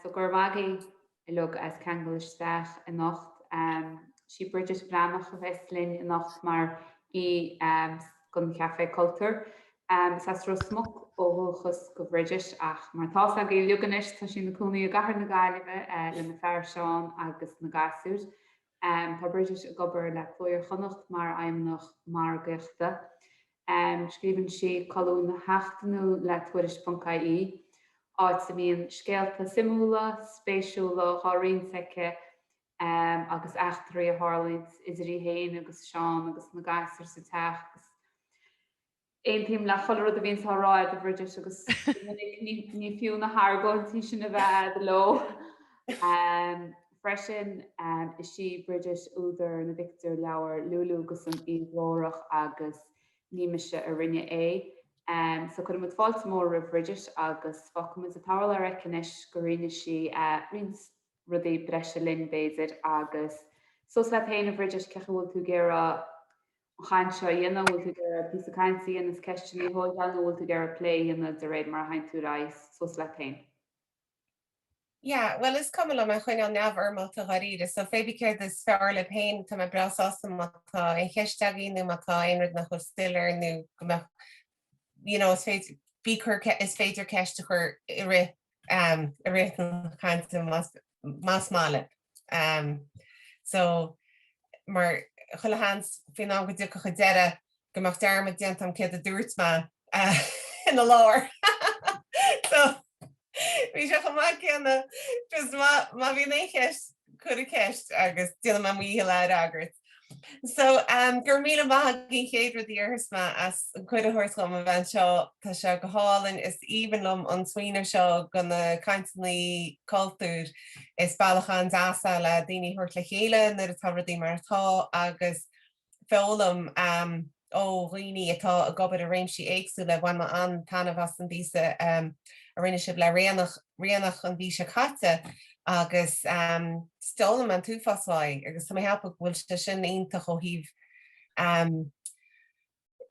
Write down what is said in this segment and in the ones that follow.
So go raibh maith agaibh uilig as ceangal isteach anocht. Sí Bridget Bhreathnach a bheas linn anocht mar aoi don Chaifé Cultúir. Is as Ros Muc ó dhúchas do Bhridget ach mar atá fhios agaibh uilig anois tá sí ina cónaí i gCathair na Gaillimhe lena fear Seán agus na gasúir. Tá Bridget ag obair le Cló Iar-Chonnacht mar Fheidhmeannach Margaíochta. Scríobhann sí colún sheachtainiúil le Tuairisc.ie, áit a mbíonn scéalta suimiúla, spéisiúla dhá roinnt aici agus eachtraí a tharlaíonn idir í féin agus Seán agus na gasúir sa teach agus aontaím le chuile rud a bhíonns á rá a'd a Bhridget agus go minic ní fiú na hargóintí sin a bheith a'd leo. Freisin, is í Bridget údar na bpictiúrleabhar Lúlú agus an Aoi Ghlórach agus Ní Mise a Rinne É. So cuireann muid fáilte mhór roimh Bhridget agus fágfaidh muid an t-urlár aici anois go roinnfidh sí roinnt rudaí breise linn b'fhéidir agus suas leat féin a Bhridget, cén chaoi a bhfuil tú ag iarraidh an chaint seo a dhéanamh, bhfuil tú ag iarraidh píosa cainte a dhéanamh is ceisteanna a thógáil nó bhfuil tú ag iarraidh plé a dhéanamh de réir mar a théann tú ar aghaidh, suas leat féin. Yeah, bhuel is cuma liom é a choinneáil neamhfhoirmeálta dháiríre, so pé bí céard is fearr libh féin, tá mé breá sásta má tá aon cheist agaibh nó má tá aon rud nach bhfuil soiléir nó go mbeadh, you know, is féidir, bí cur, is féidir ceist a chur i rith, um, i rith na cainte más, más maith libh. Um, so, mar chuile sheans faoin am go dtiocfadh an deireadh go mbeadh dearmad déanta agam céard a dúirt mé uh, ina lár. so, Bhí sé chomh maith céanna just má má bhíonn aon cheist cuir ceist agus déanfaidh mé mo dhícheall é a fhreagairt. So um, go raibh míle maith agaibh an chéad rud a dhéarfas mé as an cuireadh a thabhairt dom a bheith anseo tá sé go hálainn is aoibhinn liom an smaoineamh seo go na cainteanna cultúir is bealach an-deas é le daoine a thabhairt le chéile nuair atá rudaí mar atá agus foghlaim um, ó dhaoine atá ag obair i réimsí éagsúla. Bhain mé an-taitneamh as an bpíosa a rinne sibh le Ríonach, Ríonach an mhí seo caite agus d'fhoghlaim mé an t-uafás uaidh agus tá mé ag ceapadh go bhfuil sé sin iontach ó thaobh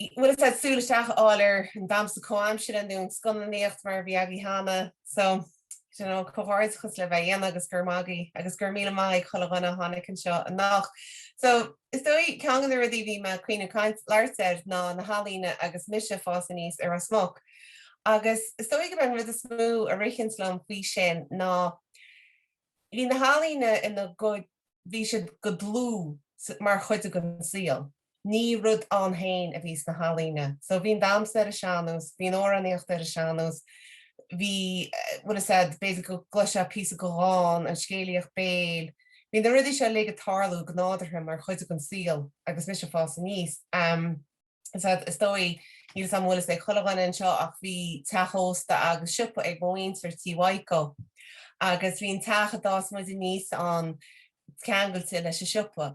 bhfuil fhios a'd súil isteach a fháil ar an damhsa comhaimseartha nó an scannánaíocht mar a bhí agaibh cheana. So you know, comhghairdeachas libh é a dhéanamh agus go raibh maith agaibh agus go raibh míle maith ag chuile dhuine a tháinig anseo anocht. So is dóigh ceann de na rudaí a bhí mé ag cuimhneamh caint labhairt air ná na healaíona agus mise ag fás aníos i Ros Muc. Agus is dóigh gurb é an rud is mó a ritheanns liom faoi sin ná bhí na healaíona ina gcuid bhí siad go dlúth mar chuid den saol. Ní rud ann féin a bhí sna healaíona. So bhí an damhsa ar an sean-nós, bhí an amhránaíocht ar an sean-nós, bhí, bhfuil fhios a'd, b'fhéidir go gcloisfeá píosa de dhán, an scéalaíocht béil, bhí na rudaí seo uilig ag tarlú go nádúrtha mar chuid den saol agus mise ag fás aníos. Is dóigh, níl fhios a'm an bhfuil fhios ag chuile dhuine anseo ach bhí teach ósta agus siopa ag mo mhuintir Tí Mhaidhcó agus bhí an teach a d'fhás muid aníos ann ceangailte leis an siopa.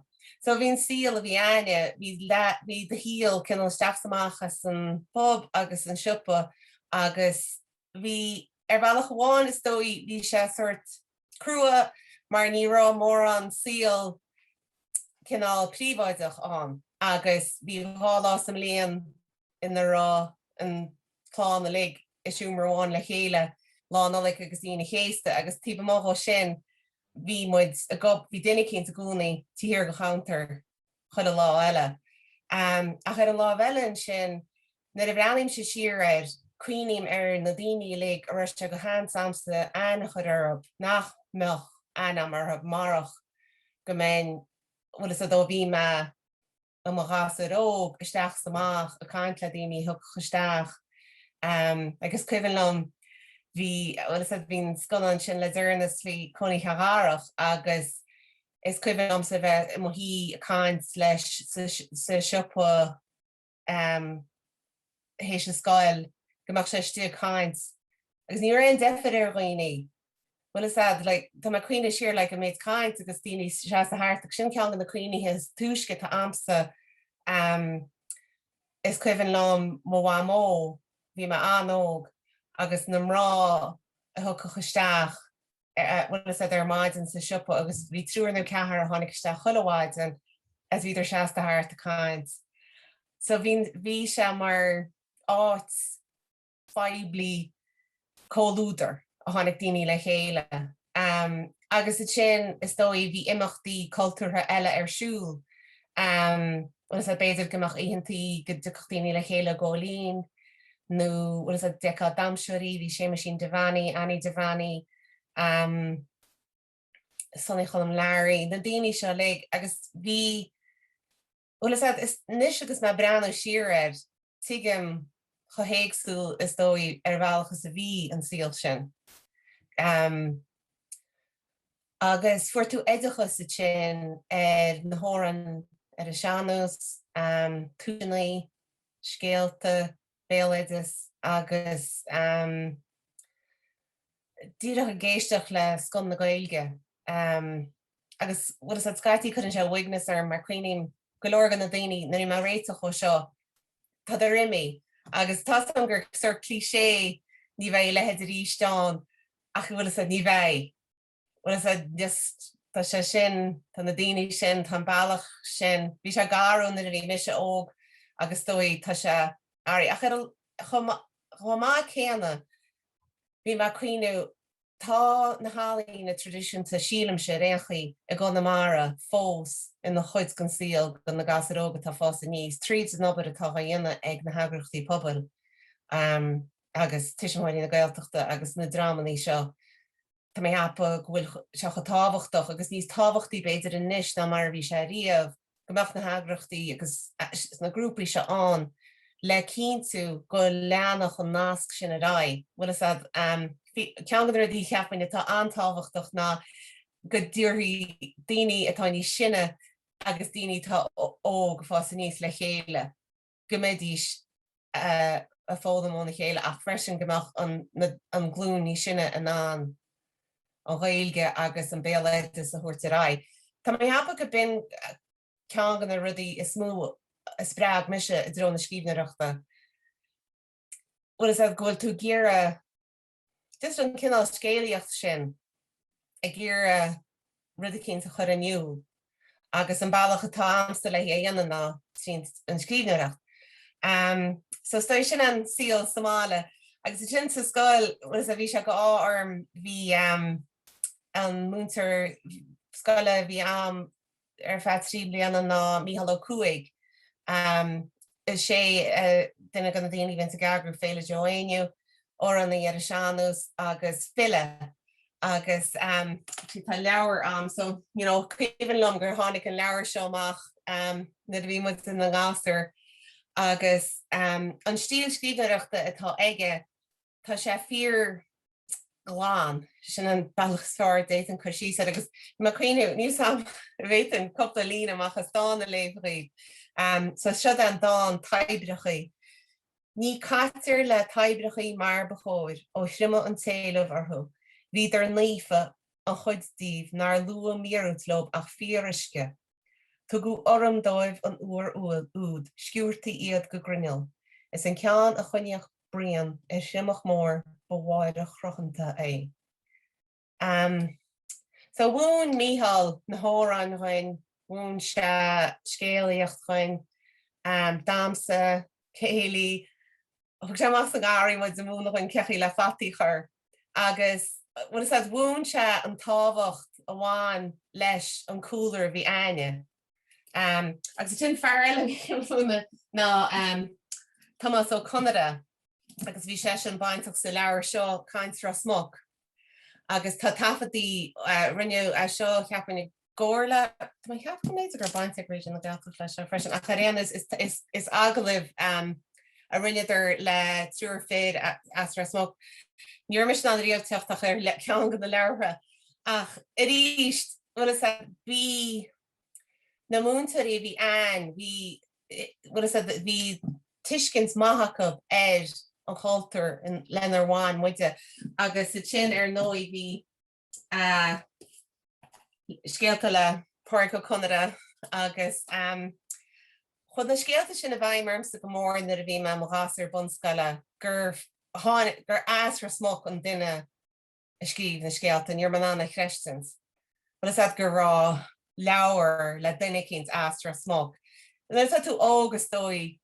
So bhí an saol a bhí a'inne, bhí leath, bhí do shaol cineál isteach is amach as an pub agus an siopa agus bhí, ar bhealach amháin is dóigh, bhí sé sórt crua mar ní raibh mórán saol cineál príobháideach ann agus bhí 2 lá sa mbliain ina raibh an chlann uilig i seomra amháin le chéile, Lá Nollag agus Aoine an Chéasta agus taobh amuigh dhó sin bhí muid ag ob, bhí duine eicínt i gcónaí taobh thiar de chounter chuile lá eile. Ach ar an lámh eile ansin, nuair a bhreathnaímse siar air, cuimhním ar na daoine uilig a raibh sé de sheans a'msa aithne a chur orthu, nach mbeadh aithne a'm orthu marach go mbeinn, bhfuil fhios a'd ó bhí mé i mo ghasúr óg, isteach is amach ag caint le daoine a thiocfadh isteach. Agus cuimhin liom, bhí, bhfuil fhios a'd, bhí an scannán sin le deireanas faoi Cóilín Cheatharlach agus is cuimhin liomsa bheith i mo shuí ag caint leis sa siopa théis an scoil, go mbeadh sé istigh ag caint agus ní raibh aon deifir ar dhaoine. Bhfuil fhios a'd, like, tá mé ag cuimhneamh siar, like, an méid caint agus daoine seasta thart agus sin ceann de na cuimhnithe is túisce atá a'msa. Is cuimhin liom mo mhamó, bhí mé an-óg, agus na mná a thiocfadh isteach, bhfuil fhios a'd, ar maidin sa siopa agus bhí triúr nó ceathrar a tháinig isteach chuile mhaidin agus bhíodar seasta thart ag caint. So bhí, bhí sé mar áit phoiblí comhluadar. a tháinig daoine le chéile. Agus ansin is dóigh bhí imeachtaí cultúrtha eile ar siúl. Bhfuil fhios a'd, b'fhéidir go mbeadh oícheantaí go dtiocfadh daoine le chéile ag ól fhíon nó bhfuil fhios a'd, d'fheicfeá damhsóirí, bhí Séamuisín Devaney, Annie Devaney, Sonny Choilm Learaí, na daoine seo uilig agus bhí, Bhfuil fhios a'd, is anois agus mé ag breathnú siar air, tuigim chomh héagsúil is dóigh ar bhealach is a bhí an saol sin. Agus fuair tú oideachas ansin ar na hamhráin ar an sean-nós, tuiseannaí, scéalta, béaloideas agus díreach ag éisteacht le scoth na Gaeilge. Agus bhfuil fhios a'd, scaití cuireann sé uaigneas orm mar cuimhním go leor de na daoine nuair a bhí mé ag réiteach dhó seo, tádar imithe agus tá 'fhios a'm gur sórt cliché ní bheidh a leithéid arís ann ach bhfuil fhios a'd, ní bheidh. Bhfuil fhios a'd, just tá sé sin, tá na daoine sin, tá an bealach sin, bhí sé garbh nuair a bhí mise óg agus is dóigh tá sé athraithe. Ach ar chomh maith céanna bhí mé ag cuimhniú Tá na healaíona traidisiúnta, sílimse, ar aon chaoi, i gConamara fós ina chuid den saol do na gasúir óga atá ag fás aníos, tríd an obair atá á dhéanamh ag na heagraíochtaí pobail agus Tuismitheoirí na Gaeltachta agus na dreamanna seo. Tá mé ag ceapadh go bhfuil sé chomh tábhachtach, agus níos tábhachtaí b'fhéidir anois ná mar a bhí sé riamh, go mbeadh na heagraíochtaí agus na grúpaí seo ann le cinntiú go leanfadh an nasc sin ar aghaidh. Bhfuil fhios a'd, ceann de na rudaí cheapfainn atá an-tábhachtach ná go dtabharfaí daoine atá níos sine agus daoine atá óg ag fás aníos le chéile. go mbeidís ag foghlaim óna chéile ach freisin go mbeadh an glúin níos sine in ann an Ghaeilge agus an béaloideas a thabhairt ar aghaidh. Tá mé ag ceapadh go b'in ceann de na rudaí is mó a spreag mise i dtreo na scríbhneoireachta. Bhfuil fhios a'd go bhfuil tú ag iarraidh Just an cineál scéalaíocht sin, ag iarraidh rud eicínt a chur in iúl agus an bealach atá a'msa le é a dhéanamh ná tríd an scríbhneoireacht. So is dóigh sin an saol sa mbaile agus ansin sa scoil, bhfuil fhios a'd, bhí sé go ádh orm, bhí an múinteoir scoile a bhí a'm ar feadh 3 bliana ná Mícheál Ó Cuaig. Is é duine de na daoine a bhíonns ag eagrú Féile Joe Éinniú, amhránaí ar an sean-nós agus file agus tá leabhar a'm so you know cuimhin liom gur tháinig an leabhar seo amach nuair a bhí muid ina ngasúir agus an stíl scríbhneoireachta atá aige tá sé fíor ghlan, sin an bealach is fearr a d'fhéadfainn cur síos air agus mé ag cuimhniú, níl 's a'm an bhféadfainn cúpla líne amach as dán a léamh dhaoibh. So seo é an dán Toibreachaí. Ní caitear le toibreachaí mar ba chóir ó thriomaigh an t-éileamh orthu. Bhíodar naofa, an chuid díobh nár luadh míorúilt leob ach fíoruisce. Tugadh urraim dóibh an uair úd, sciúrtaí iad go grinneall. Is an ceann a choinníodh bruíon ar thriomach mór ba mháire chruthanta é. So mhúin Mícheál na hamhráin dhuinn, mhúin sé scéalaíocht dhuinn, damhsa, céilí, thug sé amach sa ngarraí muid ag múineadh dhuinn cé chaoi le fataí a chur agus bhfuil fhios a'd, mhúin sé an tábhacht a bhain leis an cúlra a bhí a'inne. Agus ansin fear eile a bhí ag múineadh ná Tomás Ó Conaire agus bhí seisean bainteach sa leabhar seo, Caint Ros Muc. Agus tá taifeadtaí, rinneadh é seo cheapfainn i gcomhar le, tá mé ag ceapadh go mb'fhéidir go raibh baint ag Raidió na Gaeltachta leis seo freisin, ach ar aon nós is agallamh a rinneadar le triúr fir as Ros Muc. Ní raibh mise in ann riamh teacht ach ar ceann de na leabhartha ach arís, bhfuil fhios a'd, bhí na múinteoirí a bhí ann, bhí, bhfuil fhios a'd, bhí tuiscint maith acu ar an chultúr lenar bhain muide agus ansin ar ndóigh bhí scéalta le Pádraic Ó Conaire agus chuaigh na scéalta sin i bhfeidhm ormsa go mór nuair a bhí mé i mo ghasúr bunscoile gur tháinig, gur as Ros Muc an duine a scríobh na scéalta, ní raibh mé in ann a chreidstint, bhfuil fhios a'd, go raibh leabhar le duine eicínt as Ros Muc. Nuair atá tú óg is dóigh,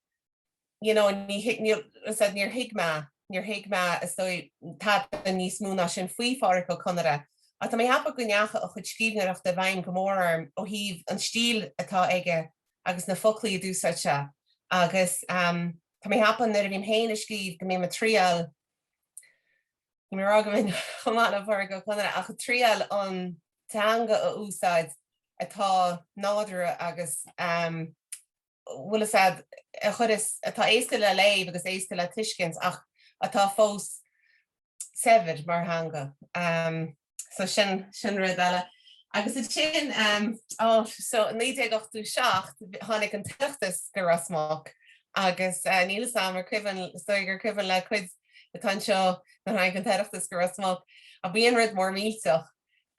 you know, ní thuig, níl, fhios a'd, níor thuig mé níor thuig mé, is dóigh, tada níos mó ná sin faoi Phádraic Ó Conaire. Ach tá mé ag ceapadh go ndeachaigh a chuid scríbhneoireachta i bhfeidhm go mór orm ó thaobh an stíl atá aige agus na foclaí a d'úsáid sé. Agus tá mé ag ceapadh nuair a bhím féin ag scríobh go mbím ag triail, níl mé ag rá go mbeinn chomh maith le Pádraic Ó Conaire, ach ag triail an teanga a úsáid atá nádúrtha agus bhfuil fhios a'd, a chuireas, atá éasca le léamh agus éasca le tuiscint ach atá fós saibhir mar theanga. So sin, sin rud eile. Agus ansin, oh, so i 1987 tháinig an tOireachtas go Ros Muc agus níl fhios a'm ar cuimhin, is dóigh gur cuimhin le cuid atá anseo nuair a tháinig an tOireachtas go Ros Muc, ach b'in rud mór millteach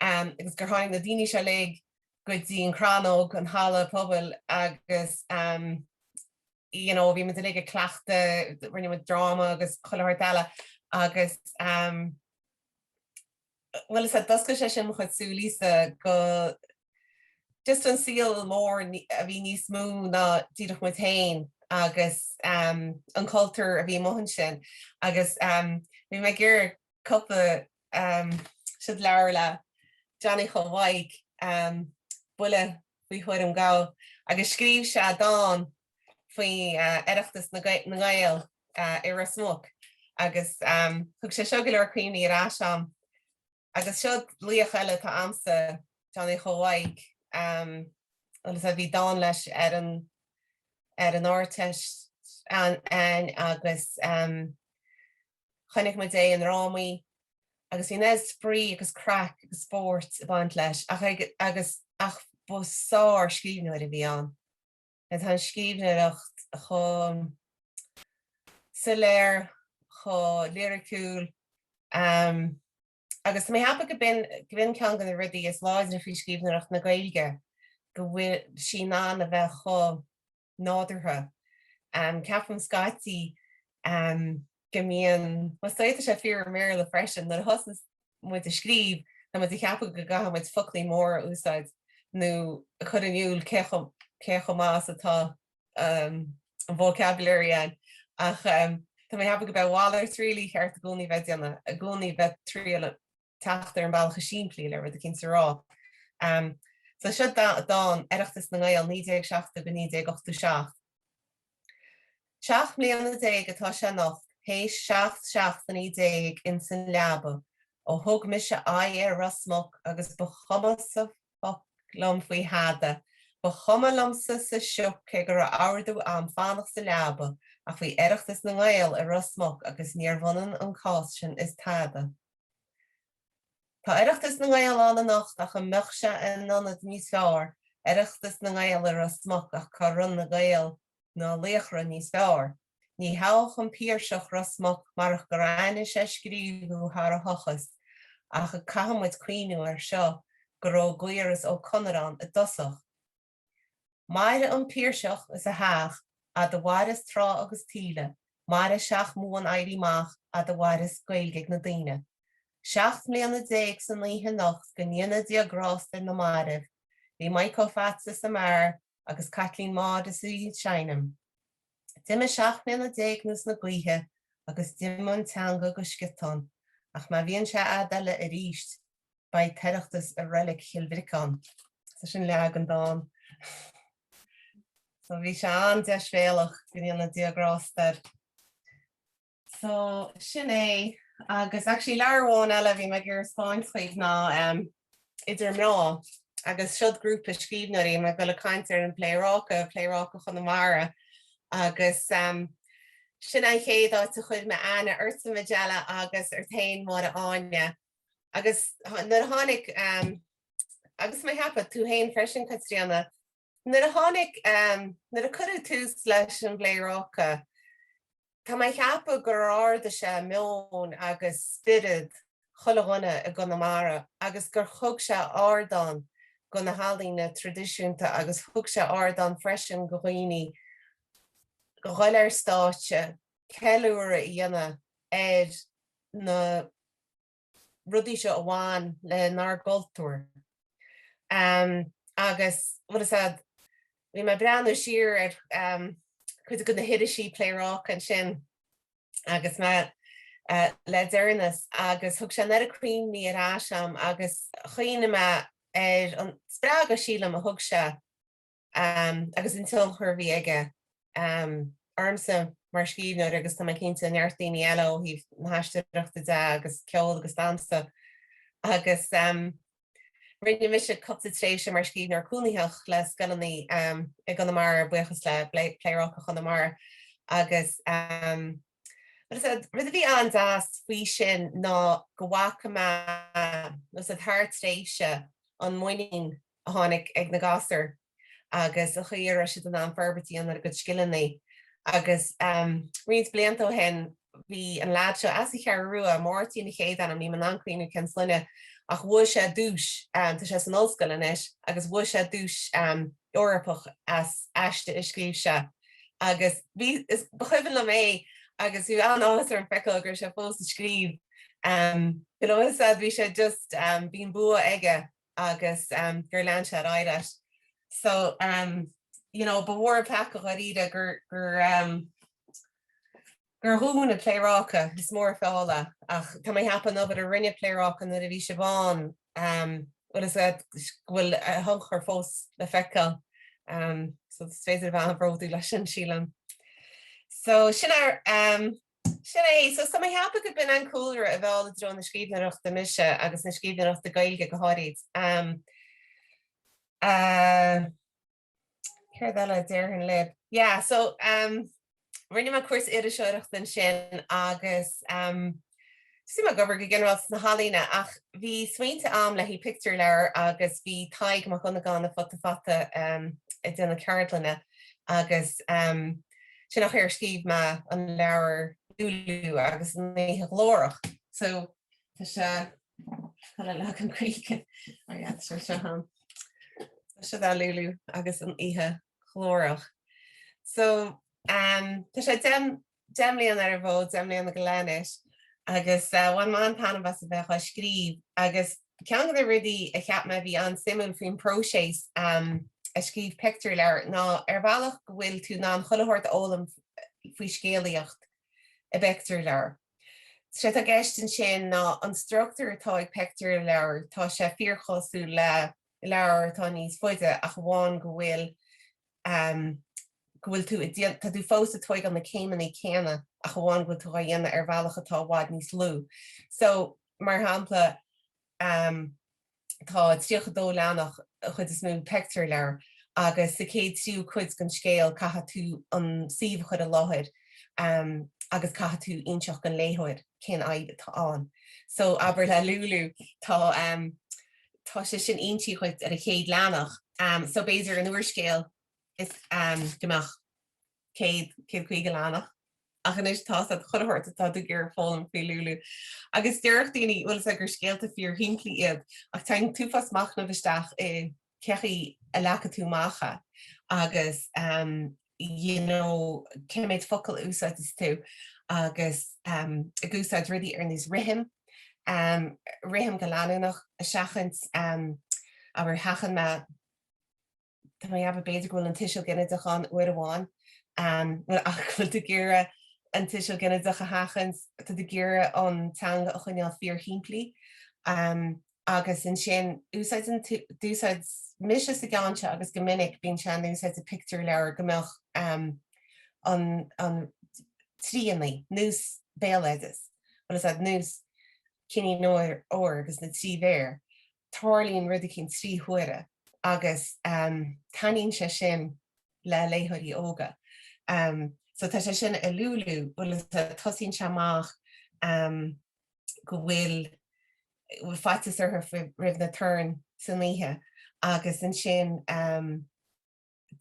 agus gur tháinig na daoine seo uilig go dtí an Chrannóg, an halla pobail agus you know bhí muid uilig ag cleachtadh, rinne muid dráma agus chuile shórt eile agus bhfuil fhios a'd, d'oscail sé sin mo chuid súilísa go just an saol mór a bhí níos mó ná díreach muid féin agus an cultúr a bhí amuigh ansin agus bhí mé ag iarraidh cúpla Siod leabhar le Johnny Chóil Mhaidhc, Buille faoi Thuairim Gabha, agus scríobh sé dán faoi Oireachtas na nGael i Ros Muc agus thug sé seo go leor cuimhní ar ais a'm. Agus seo laoch eile atá a'msa, Johnny Chóil Mhaidhc, agus bhí dán leis ar an ar an Ardteist a'ainn agus Chonaic muid é i ndrámaí agus bhí an oiread spraoi agus craic agus spóirt ag baint leis ach ag agus ach ba sár-scríbhneoir a bhí ann. Tá an scríbhneoireacht chomh soiléir, chomh liriciúil agus tá mé ag ceapadh go b'in go b'in ceann de na rudaí is láidre faoi scríbhneoireacht na Gaeilge, go bhfuil sí in ann a bheith chomh nádúrtha. Ceapaim scaití go mbíonn, bhuel is dóigh tá sé fíor i mBéarla freisin, nuair a thosaíonn muid ag scríobh tá muid ag ceapadh go gcaithfidh muid foclaí móra a úsáid nó a chur in iúl cé chomh cé chomh maith is atá an vocabulary ann ach tá mé ag ceapadh go b'é a mhalairt really cheart i gcónaí bheith ag déanamh, i gcónaí bheith ag triail teacht ar an bealach is simplí le rud eicínt a rá. So seo dán, Oireachtas na nGael 1970-1987. 17 mbliana atá sé anocht théis 17 seachtainí ins an leaba ó thug mise aghaidh ar Ros Muc agus ba chuma sa bhfoc liom faoi thada, ba chuma liomsa sa sioc cé go raibh ordú a'm fanacht sa leaba ach bhí Oireachtas na nGael i Ros Muc agus níorbh ionann an cás sin is tada. Tá Oireachtas na nGael ann anocht ach an mbeadh sé in ionad níos fearr, Oireachtas na nGael i Ros Muc ach cá raibh na Gaeil ná laochra níos fearr? Ní thoghfadh an Piarsach Ros Muc marach gur aithnigh sé scríobhadh thar a thochas ach caithfidh muid cuimhniú air seo go raibh Gaoras Ó Conaire ann i dtosach. Maire an Piarsach is a theach, fhad a mhaireas trá agus taoille, maire seach Mumhan éirí amach, fhad a mhaireas Gaeilge ag na daoine. 17 mbliana san oíche anocht go ndéana Dia grásta ar na mairbh, bhí Maidhc Ó Pheatsa sa mbeár agus Caitlín Maude is í ag seinm. D'imigh 17 mbliana anuas na gaoithe agus d'imigh an teanga go sciotán, ach má bhíonn sé fhad eile aríst, Beidh tOireachtas i Reilig Chill Bhriocáin. So sin leath den dán. So bhí sé an-deisbhéalach, go ndéana Dia grásta air. So sin é. Agus actually leabhar amháin eile a bhí mé ag iarraidh 'spáint dhaoibh ná um, Idir Mná. Agus siod grúpa scríbhneoirí, mé ag dul ag caint ar an Pléaráca, Pléaráca Chonamara. Agus um, sin an chéad áit a chuir mé aithne ortsa Majella agus ort féin Máire Áine. Agus nuair a tháinig, agus mé ag ceapadh, tú féin freisin, Caitríona, nuair a tháinig, nuair a cuireadh tús leis an bPléaráca, tá mé ag ceapadh gur ardaigh sé meon agus spiorad chuile dhuine i gConamara agus gur thug sé ardán go na healaíona traidisiúnta agus thug sé ardán freisin go dhaoine dhul ar stáitse, ceiliúradh a dhéanamh ar na rudaí seo a bhain lenár gcultúr. Agus, bhfuil fhios a'd, bhí mé ag breathnú siar ar cuid de na hirisí Pléaráca ansin agus mé. le deireanas agus thug sé an oiread cuimhní ar ais a'm agus chuimhnigh mé ar an spreagadh, sílim, a thug sé agus an tionchar a bhí aige ormsa mar scríbhneoir agus tá mé cinnte neart daoine eile ó thaobh na haisteoireachta de agus ceol agus damhsa agus rinne mise cúpla tréimhse mar scríbhneoir cónaitheach le scoileanna i gConamara, buíochas le Pléaráca Chonamara agus rud a bhí an-deas faoi sin ná go bhfaca mé nó thar tréimhse an muinín a tháinig ag na gasúir agus an chaoi a raibh siad in ann forbairt a dhéanamh ar a gcuid scileanna. Agus roinnt blianta ó shin bhí an leaid seo as an Cheathrú Rua, Máirtín a chéad ainm, níl mé in ann cuimhneamh cén sloinne, ach bhuaigh sé duais, tá sé san ollscoil anois, agus bhuaigh sé duais Eorpach as aiste a scríobh sé. Agus bhí, is, ba chuimhin liom é agus bhí an-áthas orm feiceáil go raibh sé fós ag scríobh. You know, bhí sé just, bhí an bua aige. agus gur lean sé ar aghaidh leis. So you know ba mhór an peaca dháiríre gur gur gur dhún an Pléaráca, is mór an feall é ach tá mé ag ceapadh an obair a rinne Pléaráca nuair a bhí sibh ann bhfuil fhios agat go bhfuil a thionchar fós le feiceáil. So is féidir a bheith an-bhródúil as sin sílim. So sin ar Sin é. So tá mé ag ceapadh go b'in an cúlra a mheall i dtreo na scríbhneoireachta mise agus na scríbhneoireachta Gaeilge go háirid. Céard eile a déarfainn libh? Yeah, so rinne mé cúrsa iriseoireachta ansin agus thosaigh mé ag obair go ginearálta sna healaíona ach bhí smaointe a'm le haghaidh pictiúrleabhar agus bhí Tadhg Mac Dhonnagáin i Futa Fata ag déanamh ceardlainne agus sin an chaoi ar scríobh mé an leabhar Lúlú agus an Oíche Ghlórach. So tá sé tá le leagan Gaeilge oh yeah, tá sé seo ann. Tá sé de Lúlú agus an Oíche Ghlórach. So um, tá sé dem 10 mbliana ar an bhfód, 10 mbliana go leith anois, agus bhain mé an-taitneamh as a bheith á scríobh agus ceann de na rudaí a cheap mé a bhí an-suimiúil faoin bpróiseas a scríobh pictiúrleabhar ná ar bhealach go bhfuil tú in ann chuile shórt a fhoghlaim faoi scéalaíocht i bpictiúrleabhar. Sé atá i gceist ansin ná an struchtúr atá ag pictiúrleabhar, tá sé fíorchosúil le leabhar atá níos faide ach amháin go bhfuil go bhfuil tú ag déan, tá tú fós ag tóigeáil na céimeanna céanna ach amháin go bhfuil tú á dhéanamh ar bhealach atá i bhfad níos lú. So, mar shampla, tá 32 leathanach an chuid is mó pictiúrleabhar agus sa chéad tríú cuid den scéal caithfidh tú an suíomh a chur i láthair agus caithfidh tú inseacht don léitheoir cén fhadhb atá ann. So, abair le Lúlú, tá tá sé sin insithe dhuit ar an chéad leathanach. So b'fhéidir in úrscéal is go mbeadh 100, 150 leathanach. Ach anois tá fhios agat chuile shórt atá tú ag iarraidh foghlaim faoi Lúlú. Agus déarfadh daoine, bhfuil fhios agat gur scéalta fíorshimplí iad, ach téann an t-uafás machnaimh isteach i cé chaoi a leagfaidh tú amach é agus you know cé méid focal a úsáideas tú agus ag úsáid rudaí ar nós rithim, rithim go leanúnach a sheachaint, abair sheachain mé, tá mé ag ceapadh b'fhéidir go bhfuil an tuiseal ginideach ann uair amháin, bhuel ach go bhfuil tú ag iarraidh an tuiseal ginideach a sheachaint, tá tú ag iarraidh an teanga a choinneáil fíorshimplí. Agus ansin, úsáideann tú, d'úsáid mise sa gceann seo agus go minic bíonn sé in úsáid i pictiúrleabhar go mbeadh an, an tríonnaí, nós béaloideas, bhfuil fhios agat, nós Cinnín Óir agus na Trí Bhéar, tarlaíonn rud eicínt trí huaire agus taitníonn sé sin le léitheoirí óga. So tá sé sin i Lúlú, bhfuil fhios agat, tosaíonn sé amach go bhfuil faitíos uirthi roimh na torainn san oíche agus ansin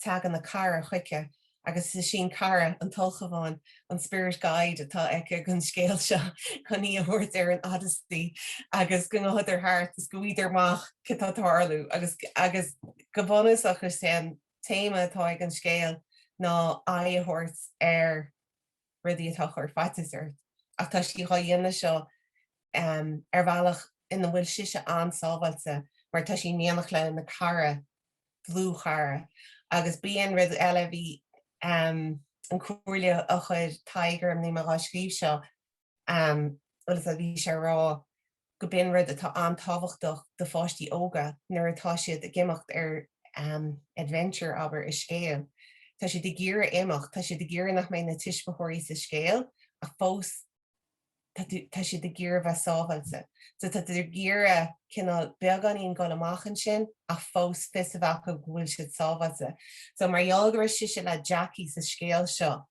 tagann a cara chuici agus is í an cara, an t-ulchabhán, an spirit guide atá aici don scéal seo chun í a thabhairt ar an odyssey agus go ngabhadar thart is go bhfaighidar amach cad tá ag tarlú agus agus go bunúsach is é an téama atá ag an scéal ná aghaidh a thabhairt ar rudaí atá ag cur faitíos ort ach tá sí dhá dhéanamh seo ar bhealach ina bhfuil sise an-sábháilte mar tá sí in éineacht lena cara, dlúthchara. Agus b'in rud eile a bhí an comhairle a chuir Tadhg orm nuair a bhí mé dhá scríobh seo. Bhuel is bhí sé ag rá go b'in rud atá an-tábhachtach do pháistí óga nuair atá siad ag imeacht ar adventure, abair, i scéal. Tá siad ag iarraidh imeacht, tá siad ag iarraidh nach mbeidh na tuismitheoirí sa scéal ach fós tá tá siad ag iarraidh bheith sábháilte. So tá siad ag iarraidh cineál beagáinín dul amach ansin ach fós fios a bheith acu go bhfuil siad sábháilte. So mar gheall go raibh sise le Jackie sa scéal seo,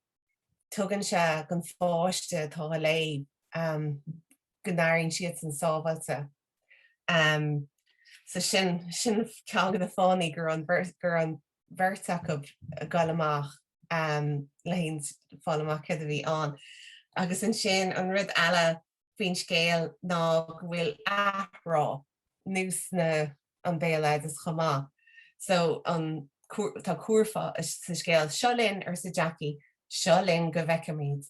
tugann sé don pháiste atá á léamh go n-airíonn siadsan sábháilte. So sin sin ceann de na fáthanna go raibh an bheirt go raibh an bheirt acu ag dul amach le fáil amach céard a bhí ann. Agus ansin an rud eile faoin scéal ná go bhfuil athrá nós na an béaloideas chomh maith. So an tá curfá sa scéal, 'Seo linn, arsa Jackie, 'seo linn go bhfeicfimid.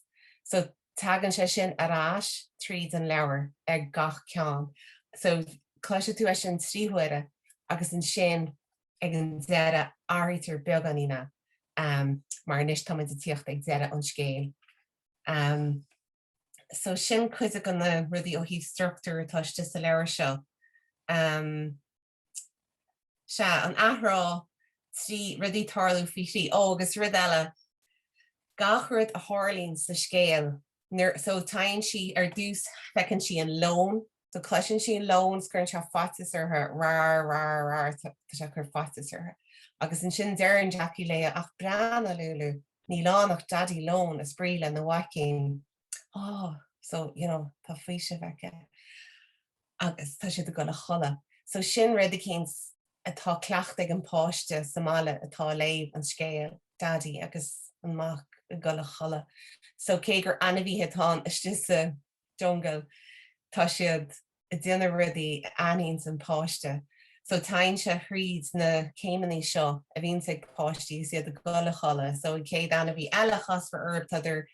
So tagann sé sin ar ais tríd an leabhar ag gach ceann. So cloisfidh tú é sin 3 huaire agus ansin ag an deireadh athraítear beagáinín é mar anois táimid ag tíocht ag deireadh an scéil. So sin cuid de na rudaí ó thaobh struchtúr atá istigh sa leabhar seo. Sea, an athrá, 3 rudaí tarlú faoi thrí. Ó, agus rud eile, gach rud a tharlaíonn sa scéal, nuair, so téann sí, ar dtús feiceann sí an leon, so cloiseann sí an leon is cuireann sé faitíos uirthi, rar, rar, rar, tá sé ag cur faitíos uirthi. Agus ansin deireann Jackie léi, ach breathnaigh, Lúlú, níl ann ach Daidí Leon ag spraoi lena mhaicín. Oh, so, you know, tá faoiseamh aici. Agus tá siad ag dul a chodladh. So sin rud eicínt atá cleachta ag an páiste sa mbaile atá ag léamh an scéil, Daidí agus an mac ag dul a chodladh. So cé gur ainmhithe atá ann istigh sa jungle, tá siad ag déanamh rudaí a aithníonns an páiste. So téann sé thríd na céimeanna seo a bhíonns ag páistí agus iad ag dul a chodladh. So an chéad ainmhí eile a chasfar orthu tádar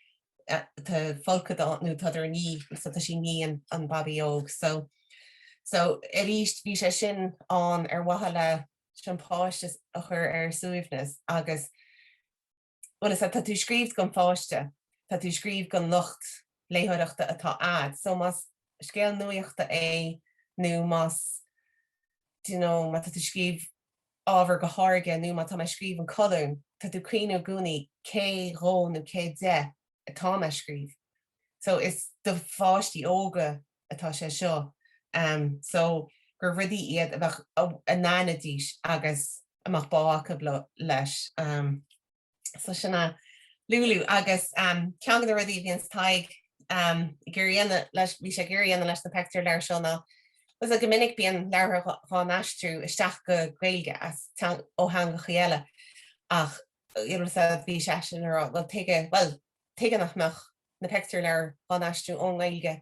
tá folcadán nó tádar ag ní so tá sí ag ní an an babaí óg. So so arís bhí sé sin ann ar mhaithe le an páiste a chur ar a suaimhneas agus Bhuel, is ea, tá tú ag scríobh don pháiste, tá tú ag scríobh don lucht léitheoireachta atá a'd. So más scéal nuaíochta é nó más, do you know, má tá tú ag scríobh ábhar do tháirge nó má tá mé ag scríobh an colún, tá tú ag cuimhniú i gcónaí cé dhó nó cé de atá mé ag scríobh. So is do pháistí óga atá sé seo. So gur rudaí iad a bheadh, a n-aithneoidís agus a mbeadh bá acu leis. So sin é Lúlú agus ceann de na rudaí a bhíonns Tadhg ag iarraidh dhéanamh leis, bhí sé ag iarraidh dhéanamh leis na peictiúrleabhair seo ná is go minic bíonn leabhartha dhá n-aistriú isteach go Gaeilge as ó theangachaí eile ach bhí seisean ag rá bhuel tuige, bhuel tuige nach mbeadh na peictiúrleabhair dhá n-aistriú ón nGaeilge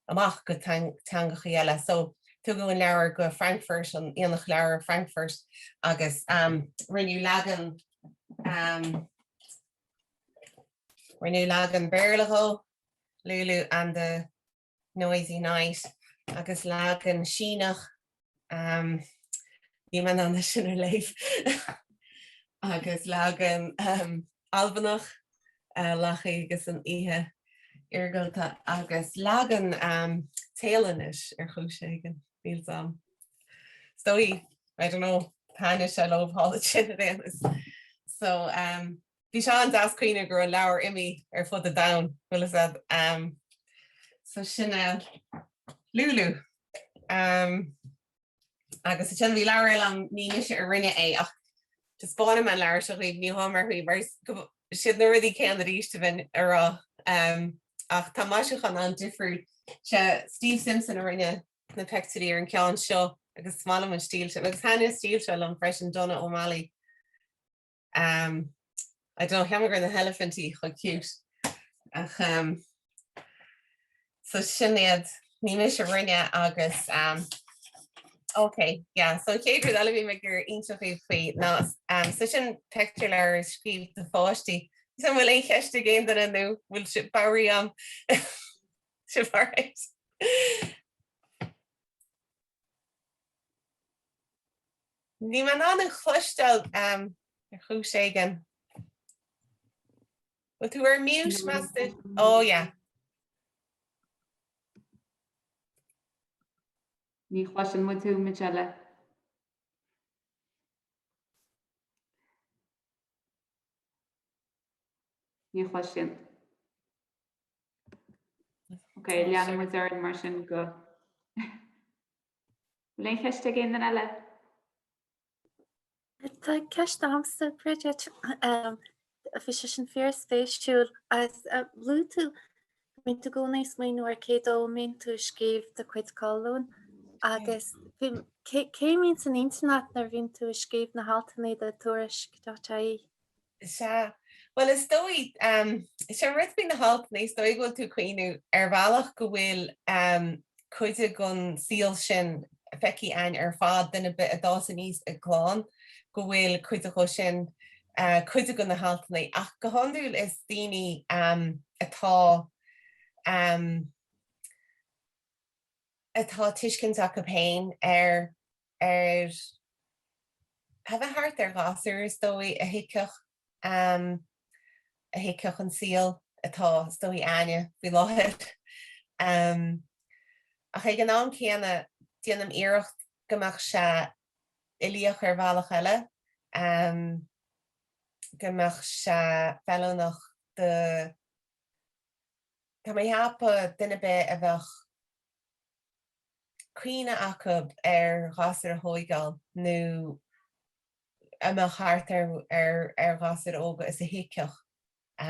amach go teangachaí eile. So tugadh an leabhar go Frankfurt, an Aonach Leabhar Frankfurt agus rinneadh leagan rinneadh leagan Béarla dhó, Lulu and the Noisy Night, agus leagan Síneach níl mé in ann é sin a léamh agus leagan Albanach, Lachie agus an Oíche Iargúlta agus leagan Téalainnis ar chúis éigin, níl 's a'm. Is dóigh, I don't know, thaitnigh sé leo thall ansin ar aon nós. So bhí sé an-deas cuimhneamh go raibh an leabhar imithe ar fud an domhain, bhfuil fhios a'd. So sin é Lulu. Agus ansin bhí leabhar eile ann, ní mise a rinne é ach taispeánfaidh mé an leabhar seo dhaoibh, ní hamháin mar faoi mar siad na rudaí céanna arís a bheinn a rá. Ach tá maisiúchán an-difriúil. Sé Steve Simpson a rinne na peictiúirí ar an ceann seo agus is maith liom an stíl sin. Agus thaitnigh an stíl seo liom freisin, Donogh O'Malley. Um, I don't know, cheap mé go raibh na heilifintí chomh cute. Ach um, so sin iad, ní mise a rinne agus um, ok, yeah, so chéad rud eile bhí mé ag iarraidh inseacht dhaoibh faoi ná um, so sin pictiúrleabhar a scríobh do pháistí. So an bhfuil aon cheist ag aon duine nó bhfuil sibh bodhraithe a'm? Sibh alright? Níl mé in ann a chloisteáil ar chúis éigin. Bhfuil tú ar mute, meas tú? Oh yeah. Ní chloiseann muid thú, Majella. Ní chloiseann. Ok, leanfaidh muid orainn mar sin go. Bhfuil aon cheist ag aon duine eile? Tá ceist agamsa, Bridget. Bhí sé sin fíorspéisiúil. Luaigh tú go mbíonn tú i gcónaí ag smaoineamh ar cé dó a mbíonn tú ag scríobh do chuid colún agus cé a mbíonn san intinn agat nuair a bhíonn tú ag scríobh na haltanna do Tuairisc.ie? Sea. Bhuel, is dóigh, is é an rud faoi na haltanna, is dóigh go bhfuil tú ag cuimhniú ar bhealach go bhfuil cuid den saol sin feicthe againn ar fad, duine ar bith a d'fhás aníos i gclann, go bhfuil cuid acu sin, cuid de na haltanna, ach go hiondúil is daoine atá, atá tuiscint acu féin ar, ar a bheith thart ar ghasúr, is dóigh, a thuigfeadh, a thuigfeadh an saol atá, is dóigh, a'inne faoi láthair. Ach ag an am céanna, déanaim iarracht go mbeadh sé uilíoch ar bhealach eile, go mbeadh sé feiliúnach do, tá mé ag ceapadh, duine ar bith a bheadh cuimhne acu ar ghasúir a thóigeáil nó a mbeadh thart ar ar ghasúir óga is a thuigfeadh a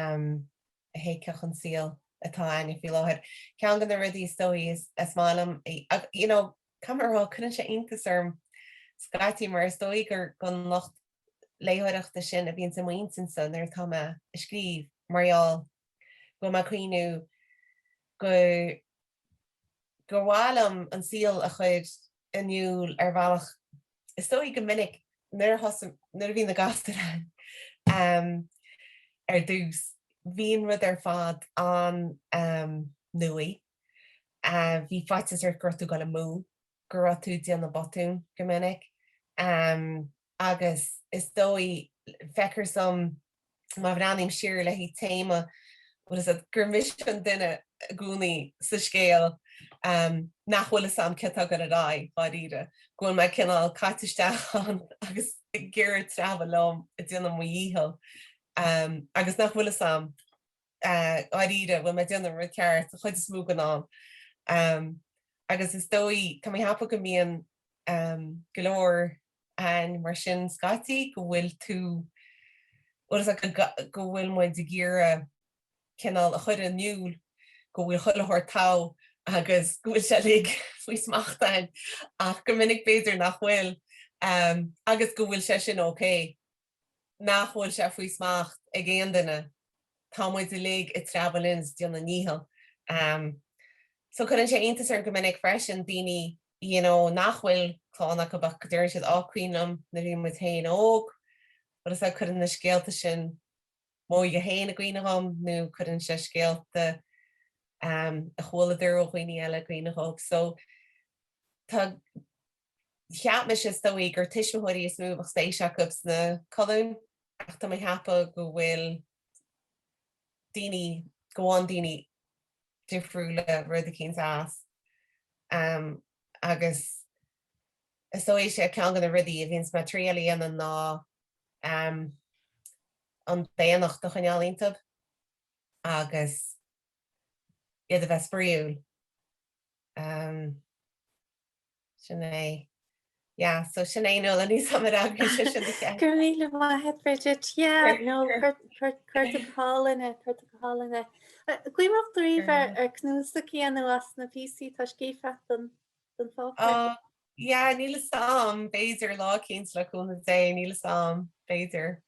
thuigfeadh an saol atá a'inne faoi láthair. Ceann de na rudaí is dóigh is is maith liom you know caithfidh mé a rá cuireann sé iontas orm scaití mar is dóigh gur don lucht léitheoireachta sin a bhíonns i m'intinnse nuair atá mé ag scríobh mar gheall go bhfuil mé ag cuimhniú go gur mhaith liom an saol a chur in iúl ar bhealach, is dóigh go minic nuair a thosaigh, nuair a bhí na gasúir ann ar dtús, bhí an rud ar fad an-nuaí. Bhí faitíos ort go raibh tú ag dul amú, go raibh tú ag déanamh botún go minic agus is dóigh, feictear dom, má bhreathnaím siar le haghaidh téama, bhfuil fhios agat, gur mise an duine i gcónaí sa scéal nach bhfuil fhios a'm céard atá ag dul ar aghaidh, dháiríre, go bhfuil mé cineál caite isteach ann agus ag iarraidh treabhadh liom ag déanamh mo dhícheall agus nach bhfuil fhios a'm, dháiríre, bhfuil mé ag déanamh an rud ceart an chuid is mó den am. Agus is dóigh, tá mé ag ceapadh go mbíonn go leor againn mar sin scaití, go bhfuil tú, bhfuil fhios agat, go bhfuil muid ag iarraidh cineál a chur in iúl go bhfuil chuile shórt togha agus go bhfuil sé uilig faoi smacht againn ach go minic b'fhéidir nach bhfuil agus go bhfuil sé sin ok. nach bhfuil sé faoi smacht ag aon duine, tá muid uilig ag treabhadh linn is ag déanamh ár ndícheall. So cuireann sé iontas orm go minic freisin daoine you know nach bhfuil clann acu ach go deireann siad á cuimhin liom nuair a bhí muid féin óg, bhfuil fhios agat cuireann na scéalta sin m'óige féin i gcuimhne dhom nó cuireann sé scéalta a chualadar ó dhaoine eile i gcuimhne dhóibh. So tá Cheap mise is dóigh gur tuismitheoirí is mó a bheadh spéis acu sna colúin ach tá mé ag ceapadh go bhfuil daoine, go bhfaigheann daoine difriúla rud eicínt as. Agus is dóigh sé ceann de na rudaí a bhíonns mé ag triail a dhéanamh ná an daonnacht a choinneáil iontu agus iad a bheith spraíúil. Sin é. Yeah, so sin é Nuala, níl 's a'm ar fhreagair sé sin do cheist. Go raibh míle maith agat Bridget. Yeah, no, chuir tú go hálainn é, chuir tú go hálainn é. Cuimhneach daoibh ar ar cnuasach a dhéanamh as na píosaí atá scríofa don don pháipéar? Oh, yeah, níl 'fhios a'm, b'fhéidir lá eicínt le cúnamh Dé, níl 'fhios a'm, b'fhéidir.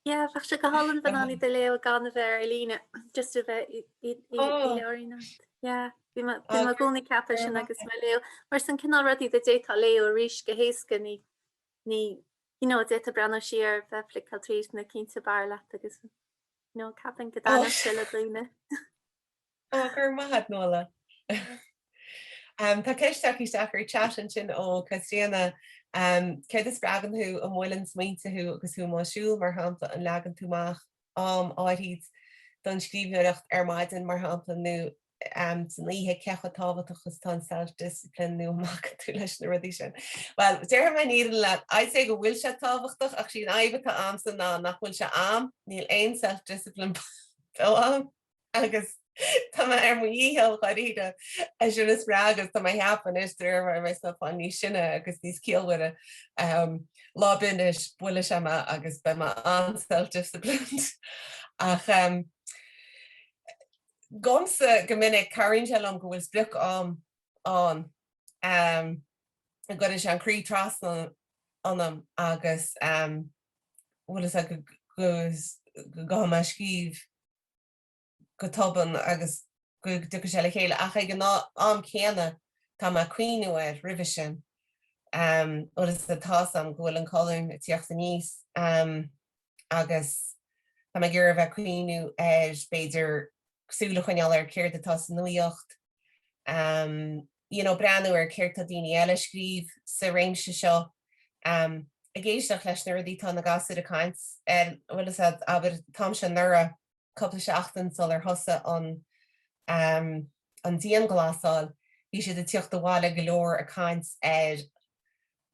Yeah, bheadh sé go hálainn bheith in ann iad a léamh gan a bheith ar líne, just a bheith i leabhairín agat. Yeah, bhí mé bhí mé i gcónaí ag ceapadh sin agus mé ag léamh. Mar is an cineál rudaí a d'fhéadfá a léamh arís go héasca, ní, ní, you know, d'fhéadfá breathnú siar, bheith ag fliceáil tríd na cinnte b'fhearr leat agus, you know, ceapaim go dtaitneodh sé le daoine. Ó, go raibh maith agat, Nuala. Tá ceist tagtha isteach ar chat ansin ó Caitríona. Céard a spreagann thú, an mbuaileann smaointe thú agus thú amuigh ag siúl, mar shampla, an leagann tú amach am áirid don scríbhneoireacht ar maidin, mar shampla, nó. san oíche cé chomh tábhachtach is atá an self-discipline nó an mbacann tú leis na rudaí sin. Bhuel, déarfaidh mé an fhírinne leat, I'd say go bhfuil sé tábhachtach ach sí an fhadhb atá a'msa ná nach bhfuil sé a'm, níl aon self-discipline beo a'm agus tá mé ar mo dhícheall dháiríre é sin a spreagadh agus tá mé ag ceapadh anois de réir mar a bheas mé ag fáil níos sine agus níos ciallmhaire lá ar bith anois buailfidh sé mé agus beidh mé an-self-disciplined ach Dhomsa, go minic, cabhraíonn sé liom go bhfuil sprioc a'm ann, go gcuireann sé an croí trasna ionam agus bhfuil fhios a'd go gcaithfidh mé scríobh go tobann agus go dtiocfaidh sé le chéile. Ach ag an am céanna tá mé ag cuimhniú air roimhe sin. Bhfuil fhios a'd, tá's a'm go bhfuil an colún ag tíocht aníos. agus tá mé ag iarraidh a bheith ag cuimhniú ar, b'fhéidir, súil a choinneáil ar céard atá sa nuaíocht, you know, breathnú ar céard tá daoine eile ag scríobh sa réimse seo, ag éisteacht leis na rudaí atá na gasúir ag caint air, bhfuil fhios a'd, abair, an t-am seo anuraidh, cúpla seachtain sular thosaigh an an dianghlasáil, bhí siad ag tíocht abhaile go leor ag caint ar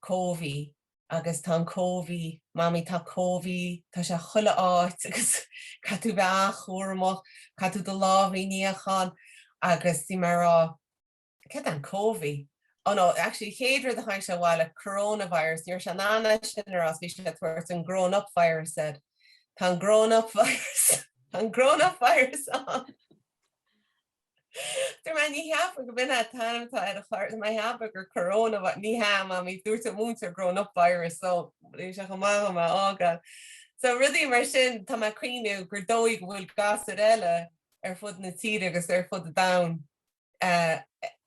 Covid agus tá an Covid, Mamaí tá Covid, tá sé chuile áit agus caithfidh tú bheith an-chúramach, caithfidh tú do lámha a níochán agus bhí mé ag rá, céard é an Covid? Oh no, actually chéad rud a tháinig sé abhaile, coronavirus, ní raibh sé in ann é sin a rá, bhí sé ag tabhairt an grown up virus air. Tá an grown up virus, tá an grown up virus ann. Dúirt mé, ní cheapaim go b'in é an t-ainm atá air a chara, tá mé ag ceapadh gur corona, ní hea, mamaí, dúirt an múinteoir grown up virus so bhí sé chomh maith dhom é a fhágáil. So rudaí mar sin, tá mé ag cuimhniú gur dóigh go bhfuil gasúir eile ar fud na tíre agus ar fud an domhain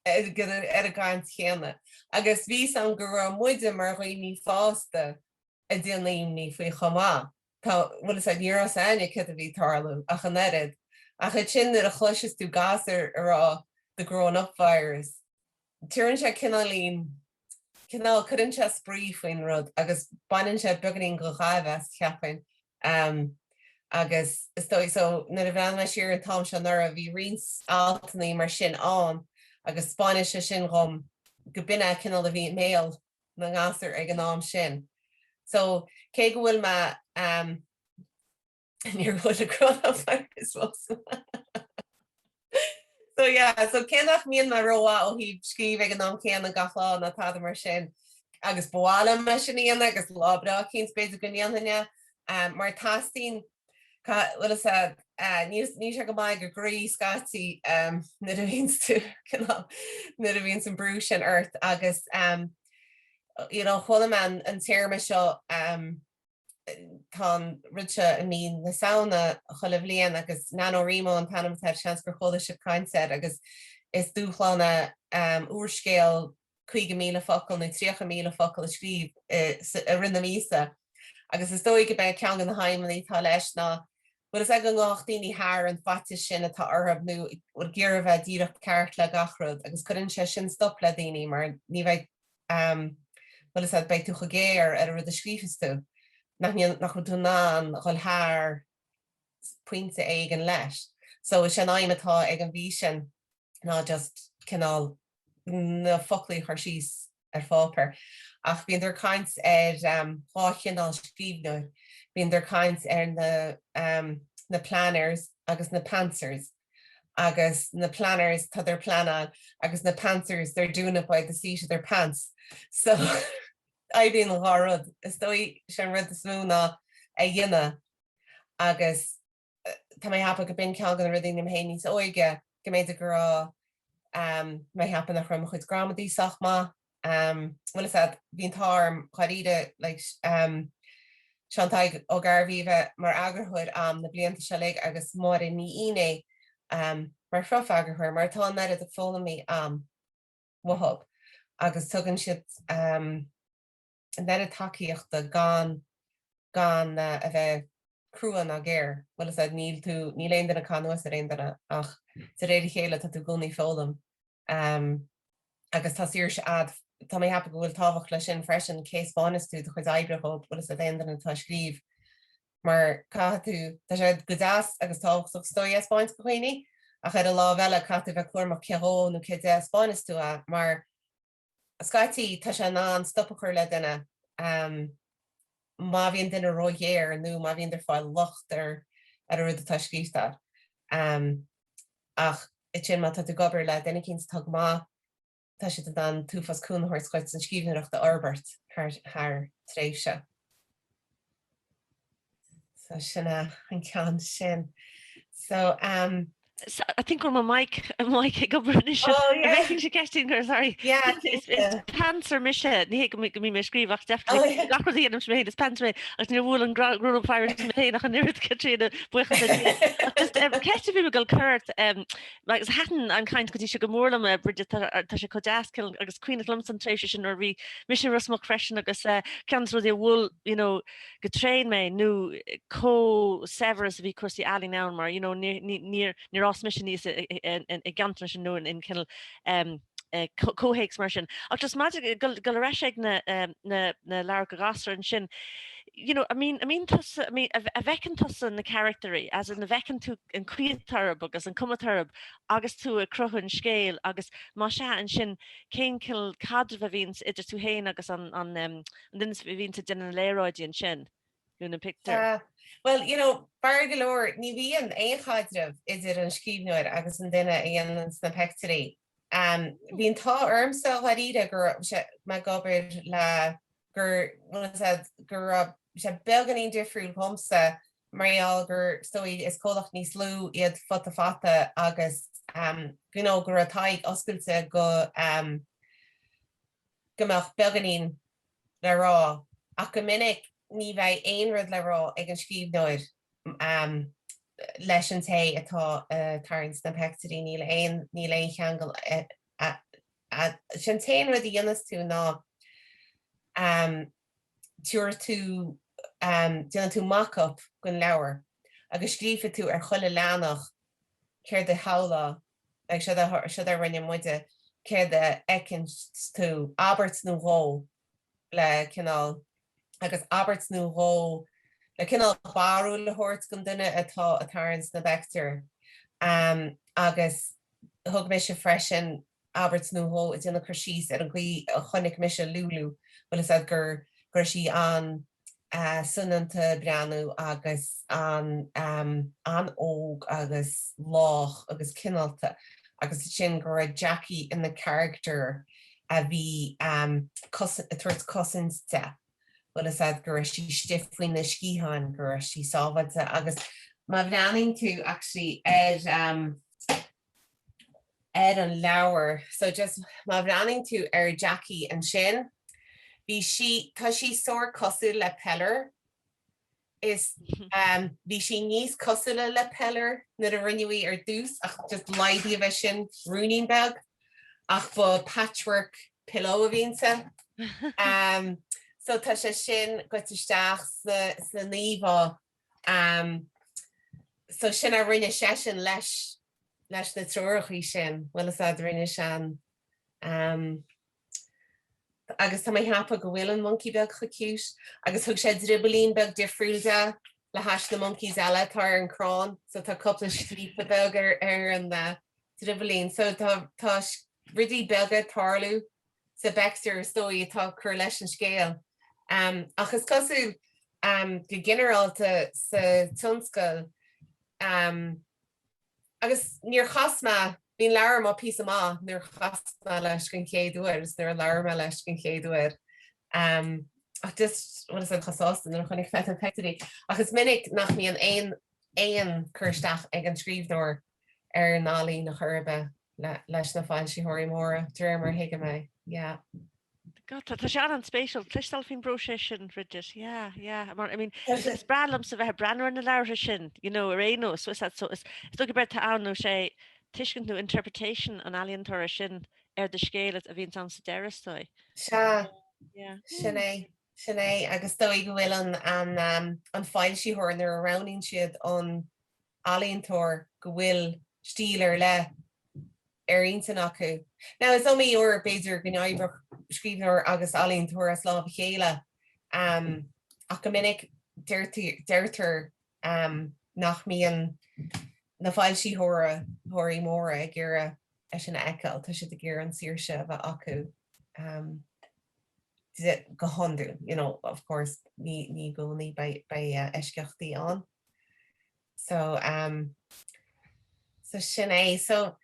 ar an gcaint chéanna. Agus bhí 's a'm go raibh muide mar dhaoine fásta ag déanamh imní faoi chomh maith. Tá, bhfuil fhios a'd, ní raibh 'fhios a'inne céard a bhí ag tarlú ach an oiread. Ach ansin nuair a chloiseas tú gasúr ag rá the grown up virus, tugann sé cineáilín, cineál, cuireann sé spraoi faoin rud agus baineann sé beagáinín de ghaibh as, cheapfainn. Agus is dóigh, so nuair a bhreathnaigh mé siar an t-am seo anuraidh, bhí roinnt altannaí mar sin ann agus 'spáineann sé sin dhom go b'in é cineál a bhí i mbéal na ngasúr ag an am sin. So, cé go bhfuil mé um, níor bhfuil a coronavirus fós. So yeah, so cé nach mbíonn mé rómhaith ó thaobh scríobh ag an am céanna gach lá ná tada mar sin, agus ba mhaith liom é sin a dhéanamh agus lá breá eicínt b'fhéidir go ndéanfainn é, um, mar teastaíonn bhfuil fhios a'd, níl sé go maith do chroí scaití nuair a bhíonns tú cineál, nuair a bhíonns an brú sin ort agus you know chuala mé an téarma seo tá an rud seo i mí na Samhna chuile bhliain agus NaNoWriMo an t-ainm atá air, seans gur chuala sibh caint air agus is dúshlán é úrscéal 50,000 focal nó 30,000 focal a scríobh i rith na míosa. Agus is dóigh go b'é ceann de na haidhmeanna atá leis ná bhfuil fhios a'd go ngabhfadh daoine thar an bhfaitíos sin atá orthu nó ag iarraidh a bheith díreach ceart le gach rud agus cuireann sé sin stop le daoine mar ní bheidh bhfuil fhios a'd beidh tú chomh géar ar an rud a scríobhas tú nach nach bhfuil tú in ann dhul thar pointe éigin leis. So is é an aidhm atá ag an mhí sin ná just cineál na foclaí a chur síos ar pháipéar. Ach bíodar ag caint ar dhá chineál scríbhneoir. Bíodar ag caint ar na na planners agus na pantsers. Agus na planners, tádar ag pleanáil, agus na pantsers, they're doing it by the seat of their pants. So oibríonn an dhá rud. Is dóigh sé an rud is mó ná a dhéanamh agus tá mé ag ceapadh go b'in ceann de na rudaí nuair mé féin níos óige, go mb'fhéidir go raibh mé ag ceapadh nach raibh mo chuid gramadaí sách maith. Bhfuil fhios a'd, bhí an t-ádh orm dháiríre like Seán Tadhg Ó Gairbhí a bheith mar eagarthóir a'm na blianta seo uilig agus Máire Ní Fhinné mar phrofeagarthóir mar tá an oiread foghlamtha a'm uathub agus tugann siad an oiread tacaíochta gan gan a bheith crua ná géar. Bhfuil fhios a'd, níl tú, níl aon duine ag caitheamh anuas ar aon duine ach de réir a chéile tá tú i gcónaí ag foghlaim. Agus tá saoirse a'd, tá mé ag ceapadh go bhfuil tábhacht leis sin freisin, cé a 'spáineas tú do chuid oibre dhób, bhfuil fhios a'd, aon duine atá ag scríobh mar caithfidh tú, tá sé go deas agus tábhachtach is dóigh é a 'spáint do dhaoine. Ach ar an lámh eile, caithfidh tú bheith cúramach cé dhó nó cé de a 'spáineas tú é, mar scaití tá sé in ann stop a chur le duine má bhíonn duine róghéar nó má bhíonn ag fáil locht ar ar an rud atá scríofa. Ach ansin má tá tú ag obair le duine eicínt atá go maith, tá siad in ann an t-uafás cúnamh a thabhairt dhuit an scríbhneoireacht a fhorbairt thar tréimhse. So sin é an ceann sin. So um. So, I think go mo mic mic ag obair anois. Oh yeah. Bheinn sé ceistín gur sorry. Yeah. Is pantser mise ní hé go mbím ag scríobh ach definitely oh, yeah. gach rud a dhéanaim mé féin is pantser mé agus níor bhuail an grown up virus mé féin ach an oiread Caitríona buíochas le Dia. Ach just ceist a bhí mé ag dul cur ort Agus thaitin an chaint go dtí seo go mór liom, a Bridget, tá sé chomh deas agus cuimhneach liomsa an tréimhse sin nuair a bhí mise i Ros Muc freisin agus ceann de na rudaí a bhuail you know go tréan mé nó chomh saibhir is a bhí cúrsaí ealaíne ann mar you know níor níor fhás mise aníos i gceantar sin nó in cineál comhthéacs mar sin. Ach just maidir dul ar ais ag na na leabhair do ghasúir ansin, you know, I mean, I mean tusa, I mean, a bhfeiceann tusa na caractairí, as in a bhfeiceann tú an chaoi atá orthu agus an cuma atá orthu agus tú ag cruthú an scéil agus má sea ansin cén cineál caidrimh a bhíonns idir tú féin agus an, an, an duine a bhíonns ag déanamh na léaráidí ansin nó na pictiúir? Uh, well, you know, b'fhearr go leor, ní bhíonn aon chaidreamh idir an scríbhneoir agus an duine a dhéanann na pictiúirí. Um, bhí an t-ádh ormsa dháiríre go raibh sé mé ag obair le gur go raibh sé beagáinín difriúil dhomsa mar gheall gur is dóigh is comhlacht níos lú iad Futa Fata agus you know go raibh Tadhg oscailte go go mbeadh beagáinín le rá ach go minic ní bheidh aon rud le rá ag an scríbhneoir leis an té atá ag tarraingt na peictiúirí, níl aon níl aon cheangal Sé an t-aon rud a dhéanas tú ná tabharfaidh tú, déanann tú mock-up den leabhar agus scríobfaidh tú ar chuile leathanach céard a shamhlófá, like siod a, siod a rinne muide, céard a fheiceann tú, abairt nó dhó le cineál, agus abairt nó dhó le cineál barúil a thabhairt don duine atá ag tarraingt na bpeictiúr. Agus thug mise freisin abairt nó dhó ag déanamh cur síos ar an gcaoi a chonaic mise Lúlú, bhfuil fhios a'd gur go raibh sí an-soineanta breathnú agus an-óg agus lách agus cineálta agus ansin go raibh Jackie ina character a bhí ag tabhairt cosaint di, bhfuil fhios a'd go raibh sí istigh faoina sciatháin, go raibh sí sábháilte agus má bhreathnaíonn tú actually ar ar an leabhar so just má bhreathnaíonn tú ar Jackie ansin bhí sí, tá sí sórt cosúil le peiliúr is bhí sí níos cosúla le peiliúr nuair a rinneadh í ar dtús ach just laghdaíodh é sin ruainnín beag ach ba patchwork pillow a bhí inti. So tá sé sin goite isteach sna n-íomhá. So sin a rinne seisean leis leis na treorachaí sin, bhfuil fhios a'd, rinne sé an Agus tá mé ag ceapadh go bhfuil an moncaí beag chomh cute agus thug sé driobaillín beag difriúil de le hais na monkeys eile atá ar an crann so tá cúpla stríopa beag ar ar an driobaillín so tá tá rudaí beaga ag tarlú sa bpeictiúr is dóigh atá ag cur leis an scéal. Ach is cosúil go ginearálta sa tionscal Agus níor chas mé, bhí an leabhar amuigh píosa maith nuair a chas mé leis den chéad uair is nuair a labhair mé leis den chéad uair. Ach just, bhfuil fhios a'd, chomh sásta nuair a chonaic mé na pictiúirí. Ach is minic nach mbíonn aon, aon cur isteach ag an scríbhneoir ar an ealaín ar chor ar bith leis na foilsitheoirí móra, de réir mar a thuigim é. Yeah. God, tá sé an-an-spéisiúil cloisteáil faoin bpróiseas sin, Bridget. Yeah, yeah. Mar, I mean, is breá liomsa bheith ag breathnú ar na leabhartha sin, you know, ar aon nós, so is so is dóigh gurb éard atá ann nó sé tuiscint nó interpretation an ealaíontóra sin ar do scéal a bhíonns ann sa deireadh, is dóigh. Sea, sin é, sin é. Agus is dóigh go bhfuil an, an, an foilsitheoir nuair a roghnaíonn siad an ealaíontóir go bhfuil stíl ar leith ar intinn acu. Now is iomaí uair b'fhéidir go n-oibreodh scríbhneoir agus ealaíontóir as lámh a chéile ach go minic deirtear nach mbíonn na foilsitheoirí móra ag iarraidh é sin a fheiceáil, tá siad ag iarraidh an saoirse a bheith acu go hiondúil, you know, of course ní i gcónaí beidh eisceachtaí ann. So um, so sin é. So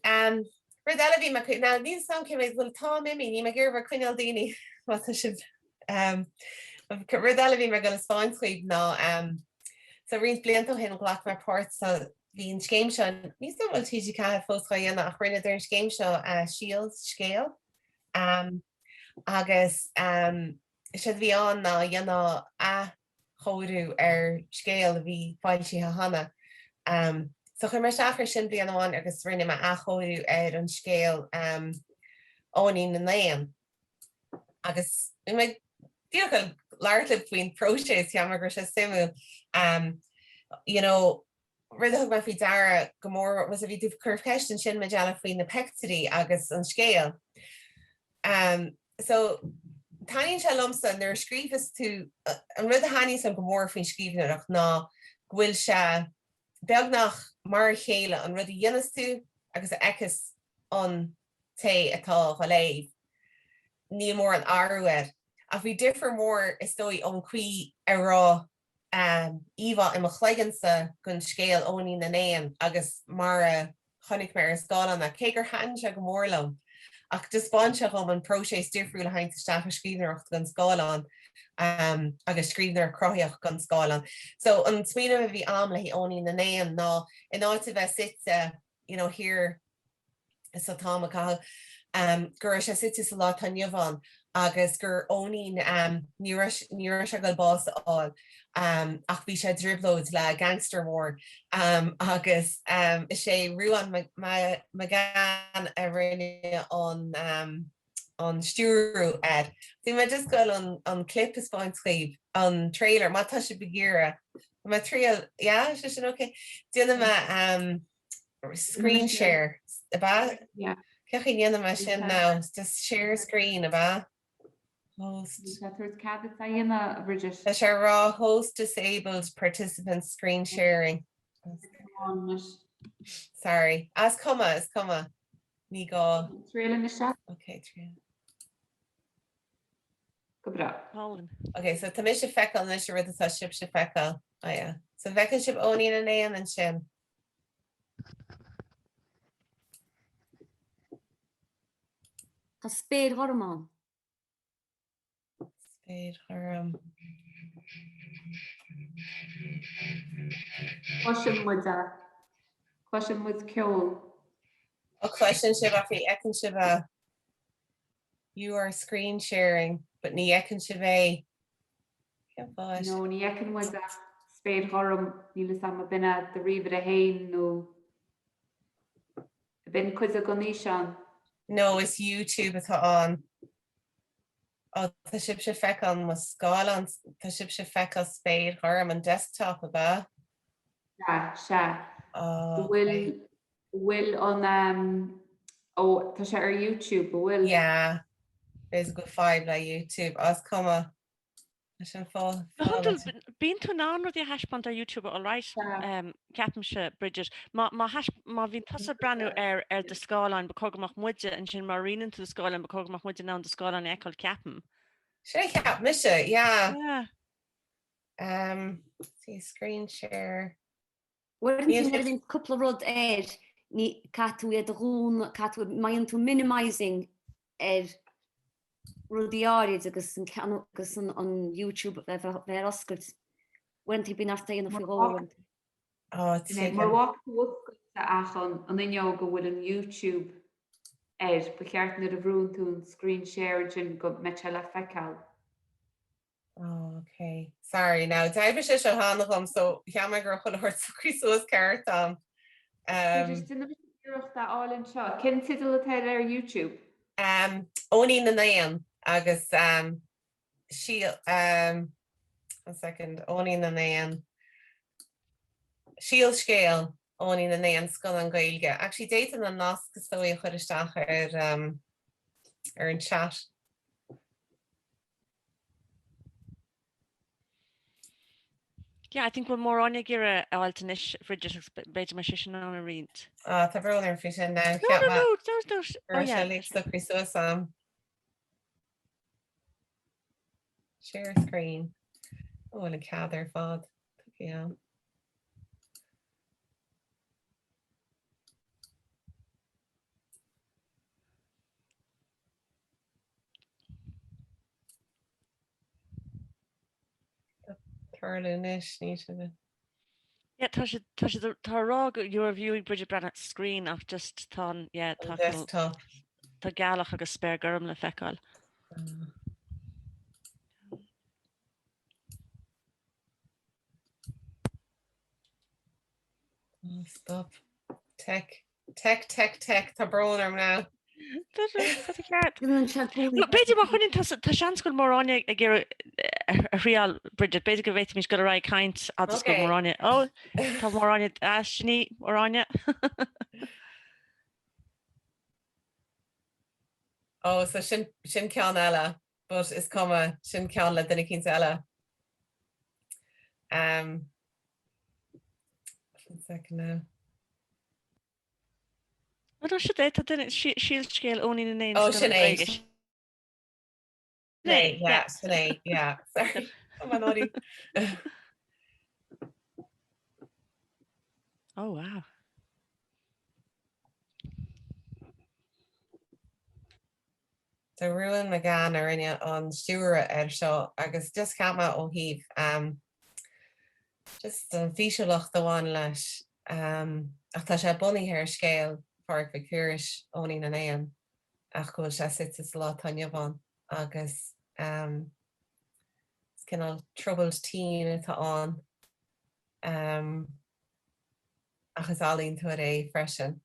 um, rud eile bhí mé now níl 'fhios a'm cé mhéad bhfuil t-am imithe, níl mé ag iarraidh bheith ag coinneáil daoine má tá sibh um, rud eile bhí mé ag dul a 'speáint dhaoibh ná um, so roinnt blianta ó shin ghlac mé páirt sa bhí an scéim seo níl 'fhios a'm bhfuil TG4 fós á dhéanamh ach rinneadar an scéim seo uh, Síol Scéal um, agus um, is é a bhí ann ná dhéanamh athchóiriú ar scéal a bhí foilsithe cheana. So chuir mé isteach ar sin bliain amháin agus rinne mé athchóiriú ar an scéal Eoinín na nÉan. Agus bhí mé díreach ag labhairt libh faoin próiseas, cheap mé go raibh sé suimiúil. You know, rud a thug mé faoi deara go mór was a bhí tú ag cur ceist ansin Majella faoi na peictiúirí agus an scéal. Um, so taitníonn sé liomsa nuair a scríobhas tú an rud a thaitníonn liom go mór faoin scríbhneoireacht ná go bhfuil sé beagnach mar a chéile an rud a dhéanas tú agus a fheiceas an té atá á léamh. Níl mórán athrú air. Ach bhí difear mór is dóigh ón chaoi a raibh íomhá i mo chloigeannsa den scéal Eoinín na nÉan agus mar a chonaic mé ar an scáileán é, cé gur thaitin sé go mór liom, ach d'thaispeáin sé dhom an próiseas difriúil a théanns isteach i scríbhneoireacht don scáileán agus scríbhneoireacht chruthaitheach don scáileán. So an smaoineamh a bhí a'm le haghaidh Eoinín na nÉan ná in áit a bheith suite you know thiar sa t-am a caitheadh, go raibh sé suite sa lá atá inniu ann agus gur Eoinín, ní raibh ní raibh sé ag dul bás a fháil ach bhí sé i dtrioblóid le gangster mór agus is é Ruán McGann a rinne an an stiúrú air. Bhí mé just ag dul an an clip a 'speáint dhaoibh, an trailer, má tá sibh ag iarraidh. Tá mé triail, yeah, sé sin ok. Déanfaidh mé Screen share, ab ea? Yeah. Cén chaoi a ndéanfaidh mé sin now? Just share screen, ab ea? Host. Tá tú cead a dhéanamh, Bridget. Tá sé ag rá host disabled participant screen sharing. Sorry. Is cuma, is cuma. Ní gá. Triail anois. Ok, triail. Go breá. Álainn. Ok, so tá mise ag feiceáil anois an rud atá sibhse ag feiceáil. Oh yeah. So bhfeiceann sibh Eoinín na nÉan ansin. Tá spéir ghorm ann. Spéir ghorm. Cloiseann muid a. Cloiseann muid ceol. Ó cloiseann sibh ach ní fheiceann sibh é. You are screen sharing but ní fheiceann sibh é. Cén fáth? No, ní fheiceann muid ach spéir ghorm, níl 'fhios a'm ab in é do ríomhaire féin nó ab in cuid den fhíseán. No, is YouTube atá ann. Ó, tá sibhse ag feiceáil mo scáileán, tá sibhse ag feiceáil spéir ghorm an desktop, ab ea? Sea, sea. Ó, Bhfuil bhfuil an ó tá sé ar YouTube, an bhfuil? Yeah, there's a good fadhb le YouTube, is cuma. Leis an fáth. Go hiondúil, bíonn tú in ann rudaí a thaispeáint ar YouTube alright, ceapaimse, Bridget. Má má bhíonn tusa ag breathnú ar ar do scáileán, ba chóir go mbeadh muide ansin, má roinneann tú do scáileán, ba chóir go mbeadh muide in ann do scáileán a fheiceáil, ceapaim. Sin a cheap mise, yeah. Yeah. Um, see, screen share. Uaireanta nuair a bhíonn cúpla rud air, ní, caithfidh tú iad a dhúnadh, caithfidh tú, má dhéanann tú minimising ar rudaí áirid agus an ceann agus an, an YouTube a bheith, bheith ar oscailt, uaireanta bíonn ort é a dhéanamh faoi dhó uaireanta. Ó, tuigim. Mura bhfaca tú oscailte ach an, an fhuinneog a bhfuil an YouTube air, ba cheart nuair a bhrúnn tú an screen share ansin go mbeidh sé le feiceáil. Oh, ok. Sorry now. D'oibrigh sé seo cheana dhom so cheap mé go raibh chuile shórt socraithe suas ceart a'm. Um, Déanfaidh mise iarracht a fháil anseo. Cén teideal atá air ar YouTube? Um, Eoinín na nÉan agus um, síol um, one second, Eoinín na nÉan. Síol Scéal Eoinín na nÉan scannán Gaeilge. Actually d'fhéadfainn an nasc is dóigh a chur isteach ar um, ar an chat. Yeah, I think bhfuil Máire Áine ag iarraidh a fháilt anois, Bridget, agus b'fhéidir mbeidh sise in ann a roinnt. Ah, tá brón orm faoi sin now. No, no, no, no, no, oh yeah. Sé ag socrú suas am. Share screen. Ó, bhfuil an cead ar fad. Tuigí am. Tarlú anois, níl sé bheith. Yeah, tá sé, tá sé, tá a rá go you're viewing Bridget Breathnach's screen ach just tá an, yeah, tá Desktop. tá gealach agus spéir gorm le feiceáil. Oh, stop. Tech. Tech, tech, tech, tá brón orm now. Tá sé ceart. B'fhéidir má choinníonn tá tá seans go bhfuil Máire Áine ag iarraidh a thriáil Bridget, b'fhéidir go bhféadfaimis dul ar aghaidh ag caint agus go Máire Áine. Ó tá Máire Áine ah, sin í Máire Áine. Ó so sin sin ceann eile, but is cuma sin ceann le duine eicínt eile. Um, one second now. Ó tá siad é, tá duine Síolscéal Eoinín na nÉan. Ó sin é. Sin é, yeah, sin é, yeah. Sorry. Tá mé naughty. Oh wow. So Ruan McGann a rinne an stiúradh air seo agus just cheap mé ó thaobh um, just an físiúlacht a bhain leis um, ach tá sé bunaithe ar scéal Phádraig Mhic Phiarais, Eoinín na nÉan, ach go bhfuil sé suite sa lá atá inniu ann agus um, is cineál troubled teen atá ann um, ach is ealaíontóir é freisin.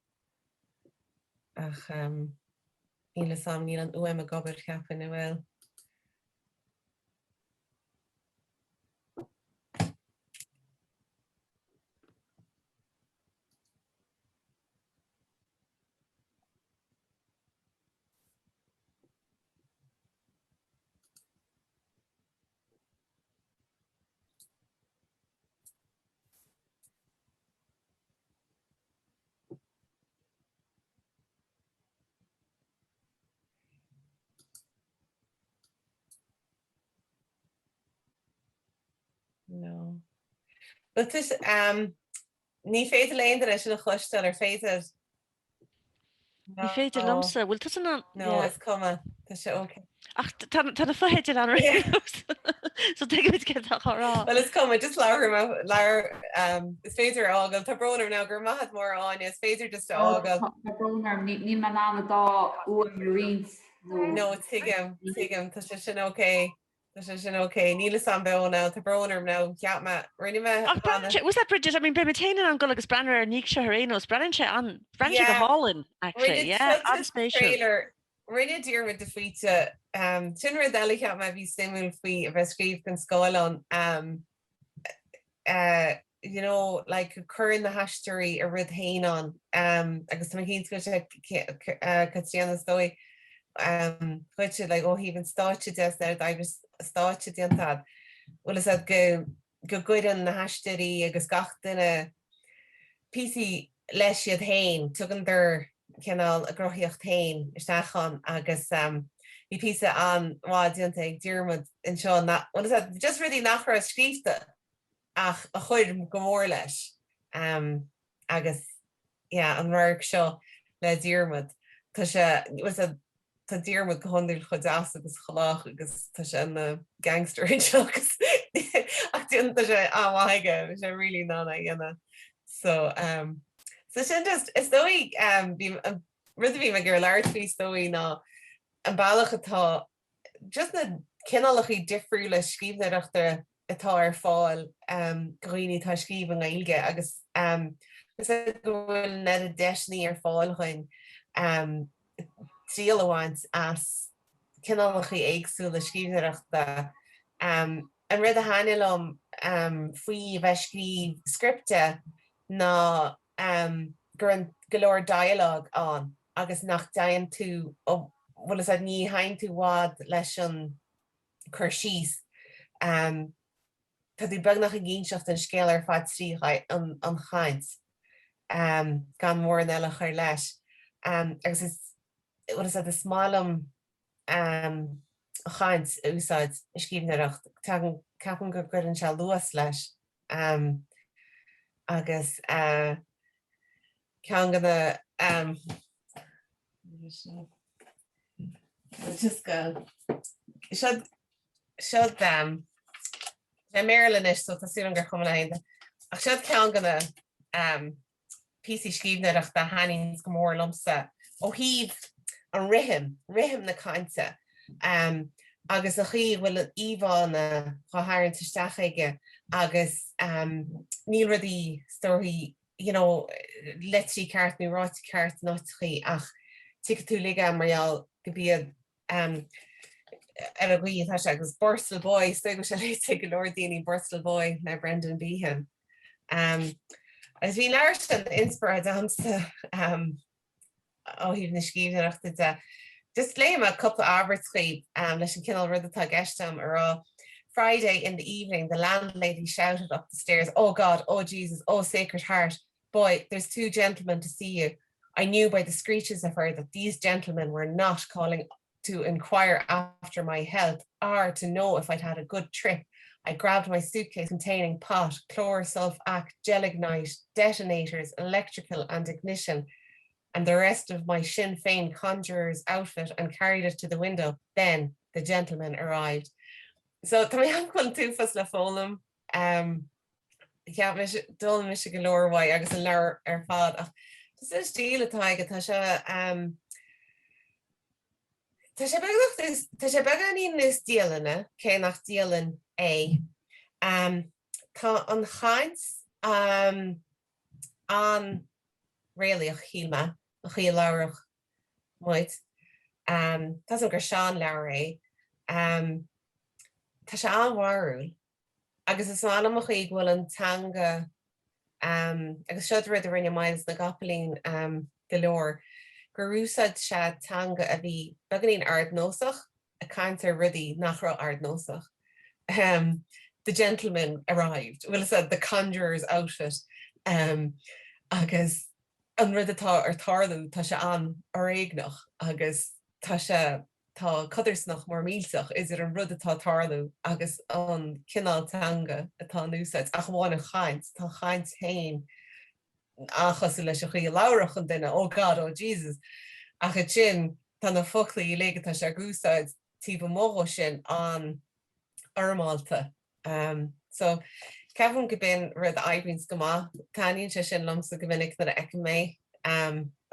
Ach um, Níl fhios a'm, níl an fhuaim ag obair, cheapfainn, an bhfuil? No. But is, um, ní féidir le aon duine sin a chloisteáil ar féidir? Ní féidir liomsa. Bhfuil tusa in ann? No, is cuma. Tá sé ok. Ach tá na fotheidil ann ar aon nós. So tuigimid céard atá á rá. Well is cuma, just labhair mé, labhair, um, is féidir a fhágáil, tá brón orm now, go raibh maith agat Máire Áine, is féidir just a fhágáil. Tá brón orm, níl mé in ann an dá fhuaim a roinnt nó. No, tuigim, tuigim, tá sé sin ok, tá sé sin ok, níl fhios a'm beo now, tá brón orm now, cheap mé, rinne mé Ach breathnaíonn sé, was that Bridget, I mean beidh muid féin in ann dul agus breathnú ar an ndiaidh seo ar aon nós, breathnaíonn sé an, breathnaíonn sé go hálainn, actually, yeah, an-spéisiúil. Rinne Diarmuid de Faoite, sin rud eile a cheap mé a bhí suimiúil faoi a bheith ag scríobh don scáileán, you know, like cuireann na haisteoirí a rud féin ann agus tá mé cinnte go bhfuil sé Caitríona is dóigh dhuitse like ó thaobh an stáitse de is ar obair stáitse déanta agat, bhfuil fhios agat go go gcuireann na haisteoirí agus gach duine píosaí leis iad féin, tugann cineál a gcruthaíocht féin isteach ann agus bhí píosa an-mhaith déanta ag Diarmuid anseo, bhfuil fhios agat, just rudaí nach raibh scríofa ach a chuir go mór leis agus yeah an radharc seo le Diarmuid, tá sé, bhfuil fhios agat, tá Diarmuid go hiondúil chomh deas agus chomh lách agus tá sé ina gangster anseo agus ach déanann tá sé an-mhaith aige, bhí sé really in ann é a dhéanamh. So um, so sin just is dóigh um, bhí an rud a bhí mé ag iarraidh labhairt faoi is dóigh ná an bealach atá just na cineálacha difriúla scríbhneoireachta atá ar fáil do dhaoine atá ag scríobh i nGaeilge agus is é go bhfuil an oiread deiseanna ar fáil dhuinn triail a bhaint as cineálacha éagsúla scríbhneoireachta. An rud a thaitnigh liom faoi a bheith ag scríobh scripte ná go raibh go leor dialogue ann agus nach dtéann tú, bhfuil fhios agat, ní théann tú i bhfad leis an cur síos. Tá tú beagnach ag inseacht an scéal ar fad trí an chaint, gan mórán eile a chur leis. Agus is, bhfuil a fhios agat, is maith liom an chaint a úsáid i scríbhneoireacht. Tagann, ceapaim go gcuireann sé luas leis. Agus ceann de na, just go, seo, seo i mBéarla anois so tá súil agam gur cuma le haon duine. Ach seo ceann de na píosaí scríbhneoireachta a thaitníonns go mór liomsa ó thaobh an rithim, rithim na cainte agus an chaoi a bhfuil an íomhánna dhá tharraingt isteach aige agus níl rudaí is dóichí you know litrithe ceart nó ráite ceart in áiteachaí ach tuigfidh tú uilig é mar gheall go b'iad ar an gcaoi atá sé agus Borstal Boy, is dóigh go bhfuil sé léite ag go leor daoine, Borstal Boy le Brendan Behan. Agus bhí an leabhar sin inspioráid a'msa ó thaobh na scríbhneoireachta de. Just léifidh mé cúpla abairt dhaoibh leis an cineál rud atá i gceist a'm a rá. Friday in the evening the landlady shouted up the stairs, Oh God, oh Jesus, oh Sacred Heart, boy, there's two gentlemen to see you. I knew by the screeches of her that these gentlemen were not calling to inquire after my health or to know if I'd had a good trip. I grabbed my suitcase containing pot, chlorosulf ac, gelignite, detonators, electrical and ignition, and the rest of my Sinn Féin conjurer's outfit and carried it to the window. Then the gentlemen arrived. So tá mé an chun tuafas le foghlaim. Um, Cheap mise, d'fhoghlaim mise go leor uaidh agus an leabhar ar fad ach just an stíl atá aige, tá sé um, tá sé beagnach, tá sé beagáinín níos dialainne, cé nach dialann é. Um, tá an chaint um, an-réalaíoch, shíl mé, an chaoi a labhródh muid. Um, tá 's agam gur seanleabhar é. Um, tá sé an-bharrúil. Agus is maith liom an chaoi go bhfuil an teanga, agus seo rud a rinne Myles na gCopaleen go leor, gur úsáid sé teanga a bhí beagáinín ardnósach, ag caint ar rudaí nach raibh ardnósach. The gentleman arrived, bhfuil fhios a'd, the conjurer's outfit, agus an rud atá ar tarlú, tá sé an-fhoréigneach agus tá sé Tá codarsnacht mór millteach idir an rud atá ag tarlú agus an cineál teanga atá in úsáid, ach amháin an chaint. Tá an chaint féin an-chosúil leis an chaoi a labhródh an duine, oh God, oh Jesus! Ach ansin tá na foclaí uilig atá sé ag úsáid taobh amuigh dhó sin an-fhoirmeálta. So, ceapaim go b'in rud a oibríonns go maith. Taitníonn sé sin liomsa go minic nuair a fheicim é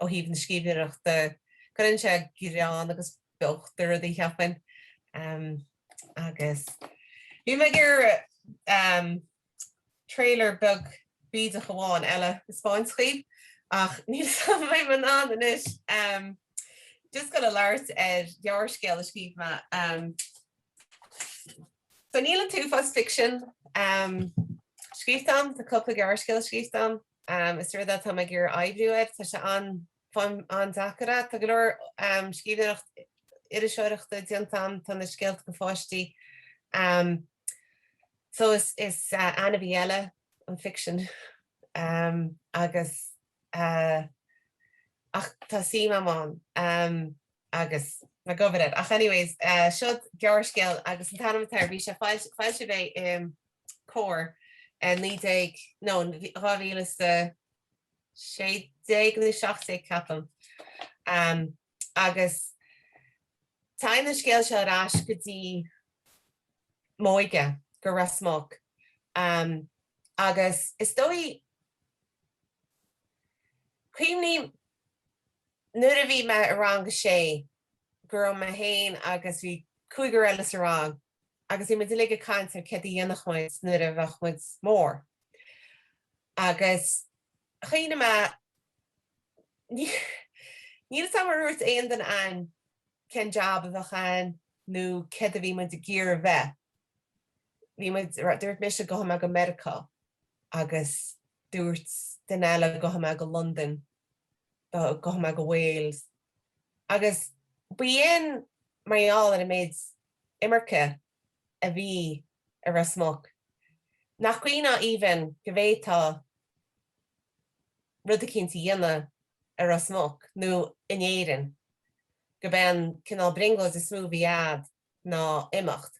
ó thaobh na scríbhneoireachta. Cuireann sé greann agus beocht do rudaí, cheapfainn. Agus bhí mé ag iarraidh trailer beag bídeach amháin eile a 'speáint dhaoibh ach níl 'fhios a'm an mbeidh mé in ann anois. Just ag gabháil a labhairt ar ghearrscéal a scríobh mé. So níl an t-uafás ficsean scríofa a'm, tá cúpla gearrscéal scríofa a'm. Is rud é atá mé ag iarraidh oibriú air, tá sé an, an-deacair é. Tá go leor scríbhneoireacht iriseoireachta déanta a'm, tá na scéalta do pháistí. So is is ainmhí eile an ficsean agus ach tá suim a'm ann. agus ná gabh air. Ach anyways, seo gearrscéal agus an t-ainm atá air, bhí sé foilsíodh é i Comhar i 19, no, 2016 nó 17 ceapaim. Agus téann an scéal seo ar ais go dtí m'óige, go Ros Muc. Agus is dóigh, cuimhním, Nuair a bhí mé i rang a sé, go raibh mé féin agus bhí cúigear eile sa rang agus bhí muid uilig ag caint ar céard a dhéanfadh muid nuair a bheadh muid mór. Agus chuimhnigh mé, níl 'fhios a'm ar dhúirt aon duine againn cén jab a bheadh againn nó céard a bhí muid ag iarraidh a bheith. Bhí muid, dúirt mise gabhfaidh mé go Meiriceá agus dúirt duine eile gabhfaidh mé go Londain. gabhfaidh mé go Wales. Agus b'in mar gheall ar an méid imirce a bhí i Ros Muc. Nach caoi ná aoibhinn go bhféadfá rud eicínt a dhéanamh ar Ros Muc nó in Éirinn, gurb é an cineál brionglóid is mó a bhí a'd ná imeacht.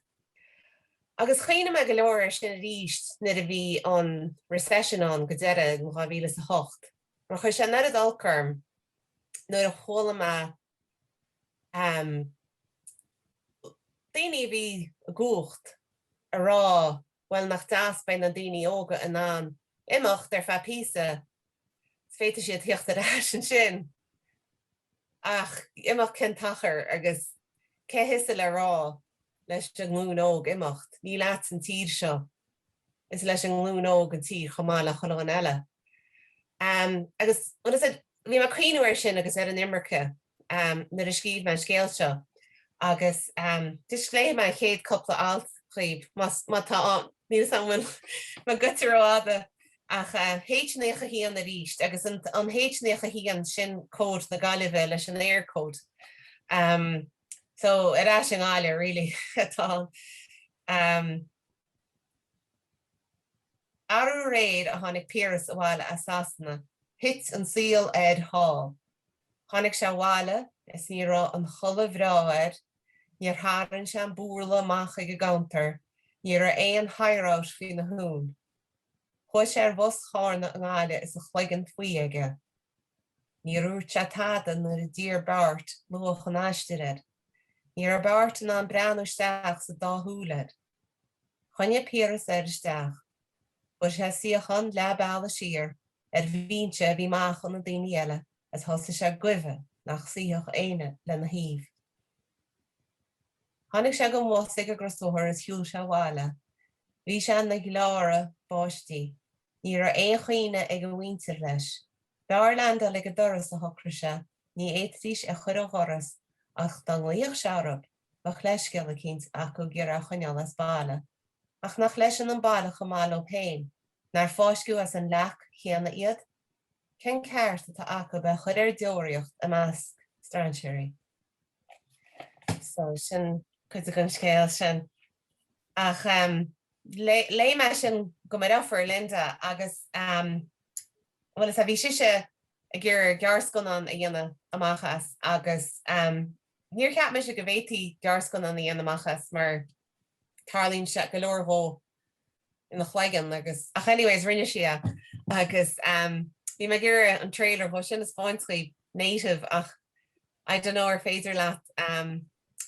Agus chuimhnigh mé go leor air sin arís nuair a bhí an recession ann go deireadh in 2008, mar chuir sé an oiread olc orm nuair a chuala mé daoine a bhí i gcumhacht a rá bhuel nach deas beidh na daoine óga in ann imeacht ar feadh píosa is féadfaidh siad theacht ar ais ansin. Ach imeacht cén t-achar agus cé thusa le rá leis an nglúin óg imeacht? Ní leat an tír seo. Is leis an nglúin óg an tír chomh maith le chuile dhuine eile. Agus bhí mé ag cuimhniú air sin agus ar an imirce nuair a scríobh mé an scéal seo agus just léifidh mé an chéad cúpla alt dhaoibh más má tá níl 'fhios a'm an bhfuil mé goite rófhada ach H91 arís agus an an H91 sin cód na Gaillimhe leis an Eircode. So ar ais i nGaillimh really atá an. Arú aréir a tháinig Piaras abhaile as Sasana. Thit an saol air thall. Tháinig sé abhaile is ní raibh an chulaith bhreá air, níor tharraing sé an búrla amach ag an gcounter, ní raibh aon hire-out faoina thún. Chuaigh sé ar bhus Chárna i nGaillimh is a chloigeann faoi aige. Níor dhúirt sé tada nuair a d'iarr Beáirt luach an aistir air. Ní raibh Beáirt in ann breathnú isteach sa dá shúil air. Choinnigh Piaras air isteach. Fuair sé suíochán leath bealaigh siar ar bhinse a bhí amach ó na daoine eile is thosaigh sé ag goimh nach suífeadh éinne lena thaobh. Tháinig sé den bhus ag an gcrosbhóthar is shiúil sé abhaile. Bhí sé ina ghleáradh báistí. Ní raibh aon choinne ag a mhuintir leis. B'fhearr leaindeáil ag an doras, a shocraigh sé, ní fhéadfaidís é chur ó dhoras ach dá nglaofadh sé orthu, bheadh leithscéal eicínt acu ag iarraidh é a choinneáil as baile. Ach nach leisean an baile chomh maith leo féin? Nár fáisceadh as an leac chéanna iad? Cén ceart atá acu é a chur ar deoraíocht i measc strainséirí? So, sin cuid den scéal sin. Ach léigh mé sin do mo dheirfiúr, Linda, agus bhuel is ea, bhí sise ag iarraidh gearrscannán a dhéanamh amach as agus níor cheap mise go bhféadfaí gearrscannán a dhéanamh amach as mar tarlaíonn sé go leor dhó ina chloigeann agus ach anyways rinne sí é agus bhí mé ag iarraidh an trailer dhó sin a 'speáint dhaoibh native ach I don't know ar féidir leat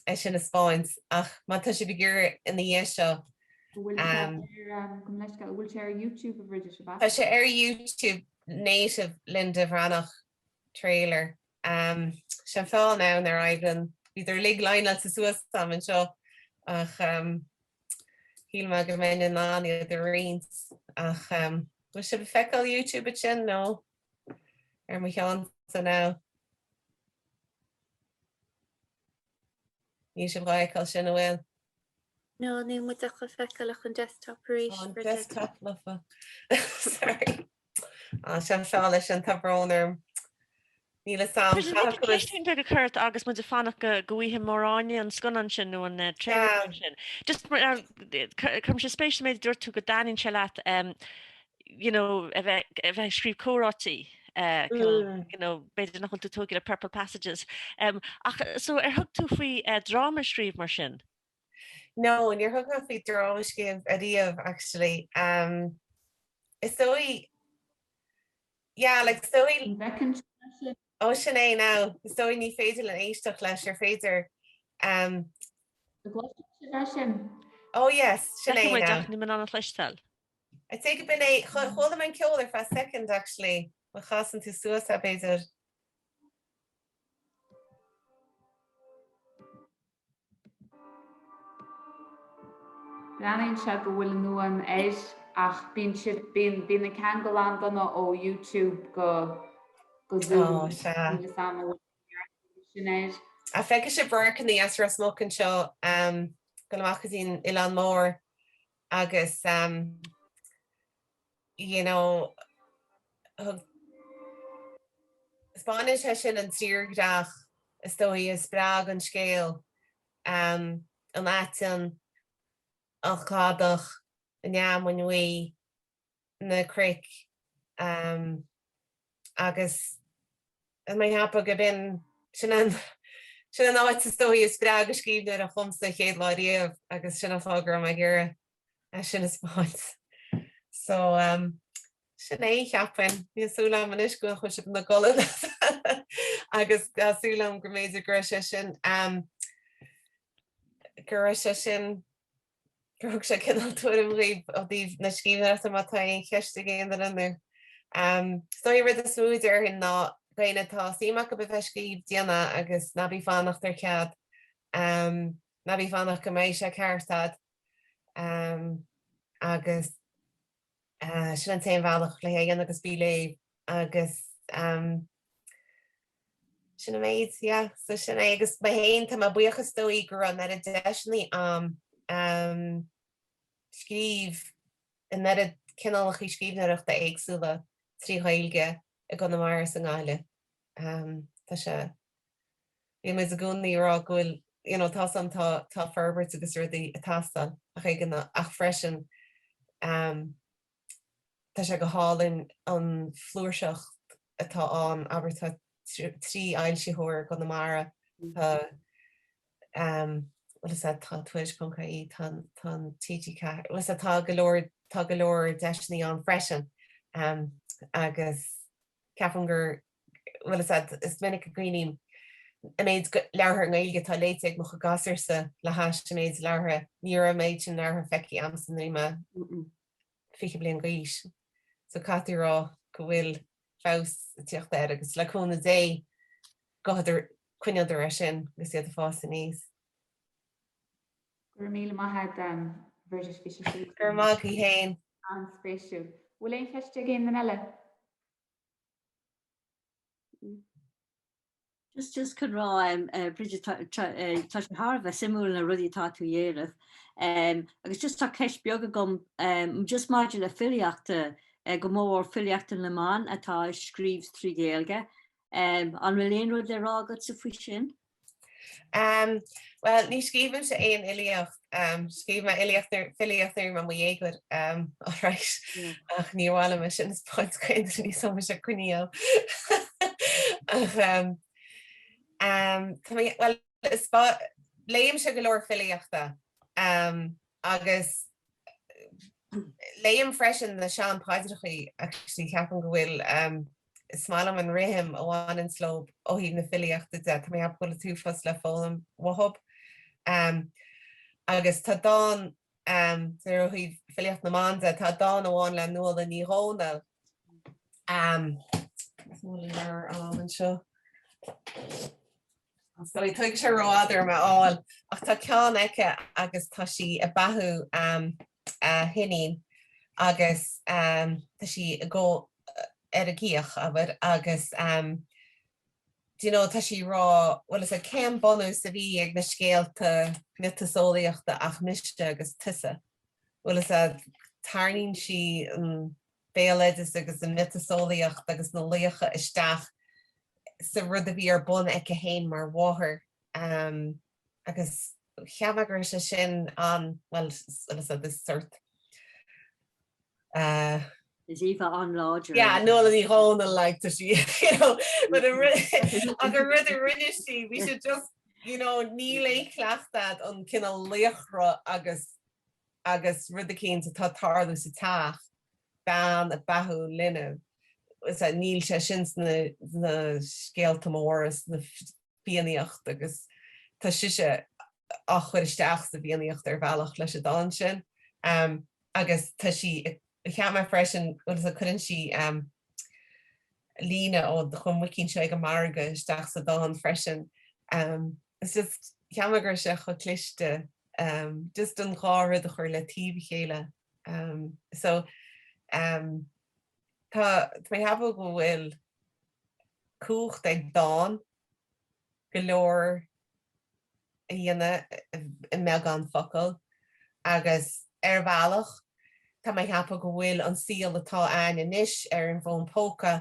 é sin a 'speáint ach má tá sibh ag iarraidh ina dhiaidh seo Bhfuil sé ar gabh mo leithscéal bhfuil sé ar YouTube a Bhridget ab ea? Tá sé ar YouTube native Linda Bhreathnach trailer. Sé an fáth now nár oibrigh bhíodar uilig líneáilte suas a'm anseo ach shíl mé go mbeinn in ann iad a roinnt ach bhfuil sibh ag feiceáil YouTube ansin nó ar mo cheannsa now? Níl sibh dhá fheiceáil sin, an bhfuil? No, níl muid ach ag feiceáil ach an desktop arís. An desktop lofa. Sorry. Á, sé an fáth leis sin, tá brón orm. Níl fhios a'm. Caithfidh ceist beag a chur ort agus muid ag fanacht go go bhfaighidh Máire an scannán sin nó an trailer sin. Just cuirimse spéis sa méid a dúirt tú go dtaitníonn sé leat you know, a bheith a bheith ag scríobh comhráití, you know, b'fhéidir nach bhfuil tú tógtha le Purple Passages. Ach so ar thug tú faoi dráma a scríobh mar sin? No, níor thug mé faoi dráma a scríobh ariamh actually. Um, is dóigh, yeah, like is dóigh. An bhfeiceann sin? Ó sin é now, is dóigh ní féidir linn éisteacht leis ar féidir. Um, An gcloiseann sibh é sin? Oh yes, sin é now. Níl mé in ann a chloisteáil. I'd say go b'in é, chuala mé an ceol ar feadh second actually, má chasann tú suas é b'fhéidir. Breathnaíonn sé go bhfuil an fhuaim air ach bíonn siad, bíonn, bíonn an ceangal an-dona ó YouTube go, go Zoom. Ó, sea. Níl fhios a'm an bhfuil sin air. Ah, feicfidh sibh radharcanna as Ros Muc anseo, dul amach go dtí an Oileán Mór agus you know 'speánann sé sin an tírdhreach is dóigh a spreag an scéal, an aiteann, an cladach. An Fheamainn Bhuí, na cnoic agus tá mé ag ceapadh gurb in sin an sin an áit is dóigh is breá do scríbhneoireacht dhomsa an chéad lá riamh agus sin an fáth go raibh mé ag iarraidh é sin a 'speáint. So sin é cheapfainn. Níl súil agam anois go bhfuil sibh ina gcodladh agus tá súil agam go mb'fhéidir go raibh sé sin go raibh sé sin gur thug sé cineál tuairim dhaoibh ó thaobh na scríbhneoireachta má tá aon cheist ag aon duine nó is dóigh an rud is mó a déarfainn ná dhaoine atá suim acu a bheith ag scríobh déan é agus ná bí fanacht ar chead ná bí fanacht go mbeidh sé ceart a'd agus sin an t-aon bhealach le hé a dhéanamh agus bí ag léamh agus sin an méid, yeah, so sin é agus mé féin tá mé buíoch is dóigh go raibh an oiread deiseanna a'm scríobh an oiread cineálacha scríbhneoireachta éagsúla trí Ghaeilge i gConamara is i nGaillimh. Tá sé, bíonn muid i gcónaí ag rá go bhfuil, you know, tá's a'm tá tá forbairt agus rudaí ag teastáil ach ag an ach freisin tá sé go hálainn an flúirseacht atá ann, abair tá 3 fhoilsitheoir i gConamara, tá bhfuil fhios a'd, tá Tuairisc ponc ie, tá tá an TG4, bhfuil fhios a'd, tá go leor tá go leor deiseanna ann freisin agus ceapaim gur bhfuil fhios a'd, is minic a cuimhním an méid leabhartha i nGaeilge atá léite ag mo chuid gasúrsa le hais an méid leabhartha, ní raibh an méid sin leabhartha feicthe a'msa nuair a bhí mé 20 bliain d'aois. So caithfidh tú a rá go bhfuil feabhas ag tíocht air agus le cúnamh Dé gabhfadar, coinneodar air sin agus iad ag fás aníos. Go raibh míle maith a'd Bridget, bhí sé sin. Go raibh maith agaibh fhéin. An-spéisiúil. Bhfuil aon cheist ag aon duine eile? Just just chun rá um, uh, Bridget tá tá eh, tá sé thar a bheith suimiúil na rudaí atá tú a dhéanamh. Um, agus just tá ceist beag agam um, just maidir le filíochta uh, go mór filíochta na mban atá ag scríobh trí Ghaeilge. Um, an bhfuil aon rud le rá agatsa faoi sin? Um, Well, ní scríobhaimse aon fhilíocht. Um, scríobh mé fhilíocht nuair- filíocht nuair a bhí mé i mo dhéagóir. Um, alright. Yeah. Ach ní mhaith liom é sin a 'speáint d'aon duine níos mó mise coinníoll. Ach um, um, tá mé- well, is ba- léimse go leor filíochta. Um, agus léim freisin na sean paidreachaí actually ceapaim go bhfuil um, is maith liom an rithim a bhaineann leo ó thaobh na filíochta de, tá mé ag ceapadh go bhfuil an t-uafás le foghlaim uathub. Um, agus tá dán um, ó thaobh filíocht na mban de, tá dán amháin le Nuala Ní Dhomhnaill. Um, leabhar ann anseo. Sorry, tógfaidh sé rófhada orm é a fháil, ach tá ceann aici agus tá sí ag beathú a hiníon agus tá sí ag go ar an gcíoch, abair, agus do you know, tá sí ag rá, bhuel is é cén bunús a bhí ag na scéalta miotaseolaíochta ach mise agus tusa. Bhuel is é tarraingíonn sí an béaloideas agus an mhiotaseolaíocht agus na laocha isteach sa rud a bhí ar bun aici féin mar mháthair agus cheap mé go raibh sé sin an, bhuel, is this sort uh, Is íomhá an-láidir. Yeah, Nuala Ní Dhomhnaill like tá sí, you know, but an rud ach an rud a rinne sí, bhí sé just, you know, níl aon chleachtadh an cineál laochra agus agus rud eicínt atá ag tarlú sa teach, bean ag beathú linbh, níl sé sin sna scéalta móra, sna Fiannaíocht agus tá sise á chur isteach sa bhFiannaíocht ar bhealach leis an dán sin. Agus tá sí, cheap mé freisin, bhuel cuireann sí líne ó An Muicín Seo ag an Margadh isteach sa dán freisin. It's just, cheap mé go raibh sé chomh cliste, just an dhá rud a chur le taobh a chéile. So tá, tá mé ag ceapadh go bhfuil cumhacht ag dán go leor a dhéanamh i mbeagán focal agus ar bhealach tá mé ag ceapadh go bhfuil an saol atá a'ainn anois ar an bhfón póca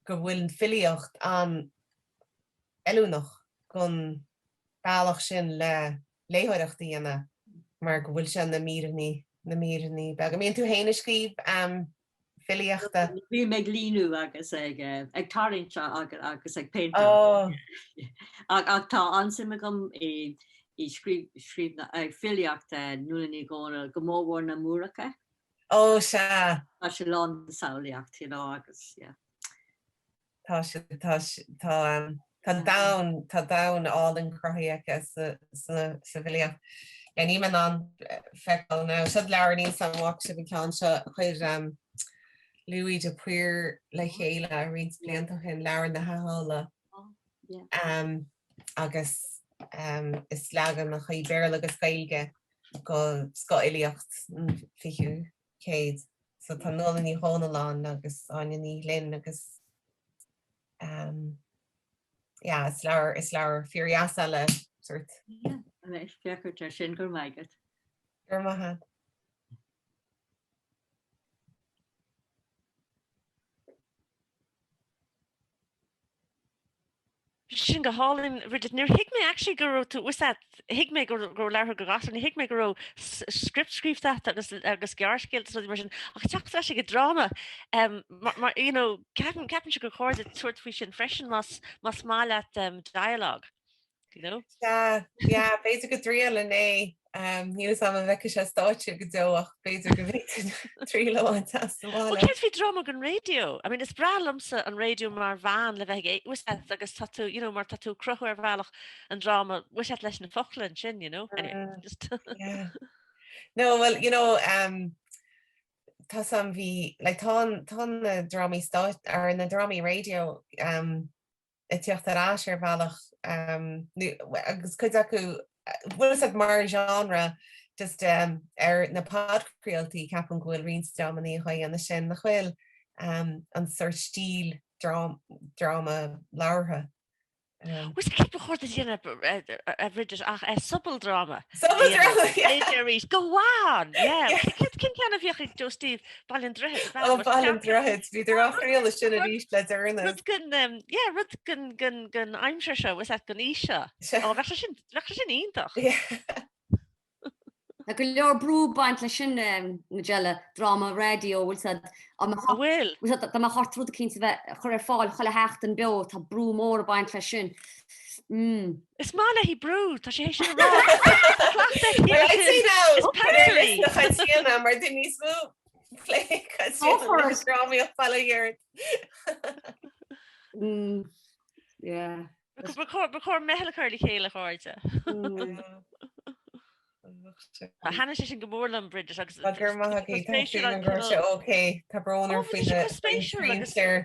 go bhfuil an filíocht an-fheiliúnach don bealach sin le léitheoireacht a dhéanamh mar go bhfuil sé ina míreanna. na míreanna beaga. Mbíonn tú féin ag scríobh filíochta? Bím ag líniú agus ag ag tarraingt agus ag péinteáil. Ach tá an-suim agam i i scríobh filíocht Nuala Ní Dhomhnaill, go mórmhór na Múracha. Ó sea. Tá sé lán de samhlaíocht, you know, agus yeah. Tá sé, tá, tá, tá domhan, tá domhan álainn cruthaithe aici sa, sa, sa bhfilíocht. Yeah, níl mé in ann feiceáil now. Seo leabhar níl 's a'm an bhfaca sibh an ceann seo a chuir um, Louis de Paor le chéile roinnt blianta ó shin, leabhar na hAthdhála. Yeah. Um, agus um, is leaganachaí Béarla agus Gaeilge go scothfhilíocht an fichiú céad. So tá Nuala Ní Dhomhnaill ann agus Áine Ní Ghlinn agus um, yeah, is leabhar is leabhar fíordheas eile sort. Yeah, anois féachaint ar sin go raibh maith agat. Go raibh maith agat. Sin go hálainn, Bridget. Níor thuig mé actually go raibh tú, was that, thuig mé go raibh leabhartha do ghasúir, níor thuig mé go raibh script scríofa agat agus agus gearrscéalta is rudaí mar sin. Ach teacht ar ais ag an dráma, um, mar, mar, you know, ceapaim, ceapaimse gur chóir duit tabhairt faoi sin freisin más, más maith leat um, dialogue. You know? Sea, yeah, b'fhéidir go dtriailfinn é. Um, níl 'fhios a'm an bhfeicfidh sé stáitse go deo ach b'fhéidir go bhféadfainn triail a bhaint as sa bhaile. Well, céard faoi dráma don raidió? I mean, is breá liomsa an raidió mar mheán le bheith ag é- was that, agus tá tú, you know, mar tá tú ag cruthú ar bhealach an dráma, was that leis na focla ansin, you know? Anyway, Mm, just yeah. No, well, you know, um, tá 's a'm bhí, like, tá an- tá na drámaí stáit, or na drámaí raidió, um, ag teacht ar ais ar bhealach agus cuid acu bhfuil 'fhios a'd mar genre just ar na podchraoltaí ceapaim go bhfuil roinnt dreamanna á dhéanamh sin nach bhfuil an sort stíl dráma labhartha. Bhuel céard ba chóir duit a dhéanamh a Bridget ach sobaldráma. Sobaldráma, yeah. Arís. Go on! Yeah. Cén ceann a bhíodh ag Joe Steve? Baile an Droichid, ab ea? Ó, Baile an Droichid, bhíodar á chraoladh sin arís le deireanas. Rud den, yeah, rud den, den, den aimsir seo, was that den aois seo. Ó, bheadh sé sin, bheadh sé sin iontach. Yeah. Tá go leor brú ag baint leis sin, Majella, dráma raidió, bhfuil 's a'd, An bhfuil? Bhfuil 's a'd, dá mbeadh ort rud eicínt a bheith a chur ar fáil chuile sheachtain beo, tá brú mór ag baint leis sin. Mm. Is maith léi brú, tá sí théis sin a rá. Cleachtadh aici Well, air I'd say sin. now, Is put ar pantairí. liosta Chaitríona mar tá níos mó plé Caitríona leis an drámaíocht baile ghearr. Mm. Yeah. Ba chóir ba chóir meitheal a chur le chéile, a chairde. Mm. Thaitnigh sé sin go mór liom, Bridget, agus Tá gur maith tá agat, tá spéisiúil súil an go raibh sé cineál ok. Tá brón Ó, orm bhí faoi sé na chomh spéisiúil agus faoin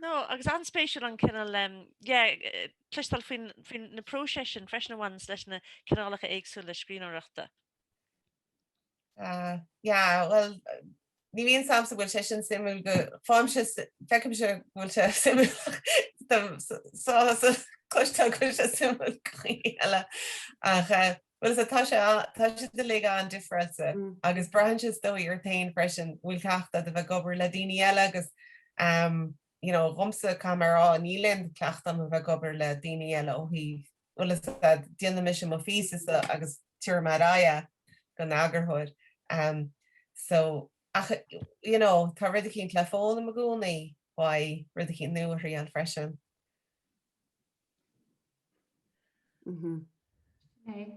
No, agus an-spéisiúil an cineál um, yeah, eh, cloisteáil faoin faoin na próiseas sin freisin a bhaineanns leis na cineálacha éagsúla scríbhneoireachta. Uh, yeah, well, ní bhíonn 's a'msa bhfuil sé sin suimiúil go fáimse feicimse go bhfuil sé suimiúil sásta cloisteáil go bhfuil sé suimiúil go dhaoine eile ach eh, bhuel is tá sé tá sé uilig an-difriúil Mm. agus braitheann sé is dóigh ort féin freisin bhfuil cleachtadh agat a bheith ag obair le daoine eile agus um, you know, dhomsa caithfidh mé a rá níl aon cleachtadh agam a bheith ag obair le daoine eile ó thaobh bhfuil 'fhios a'd déanfaidh mise mo phíosa agus tabharfaidh mé ar aghaidh é don eagarthóir. Um, so, ach, you know, tá rud eicínt le foghlaim i gcónaí, uaidh rud eicínt nua a thriail freisin. Mm-hmm. Hey.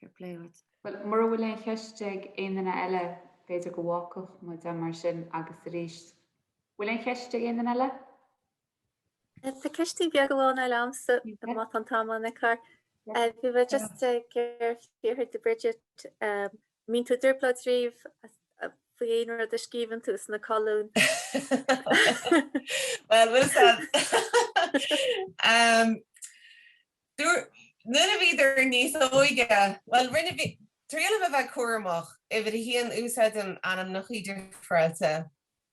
Fair play duit. Bhuel, mura bhfuil aon cheist ag aon duine eile, b'fhéidir go bhfágfadh muid é mar sin agus arís. Bhfuil aon cheist ag aon duine eile? Tá ceistín beag amháin eile a'msa má tá an t-am ann ag cur. Bhí mé just ag fiafraí de Bridget, mbíonn tú i dtrioblóid riamh faoi aon rud a scríobhann tú sna colúin? Well, bhfuil 'fhios a'd. Nuair a bhíodar níos óige, bhuel, rinne, bhí, triailim a bheith cúramach, uimhir a haon, úsáidim ainmneachaí difreáilte,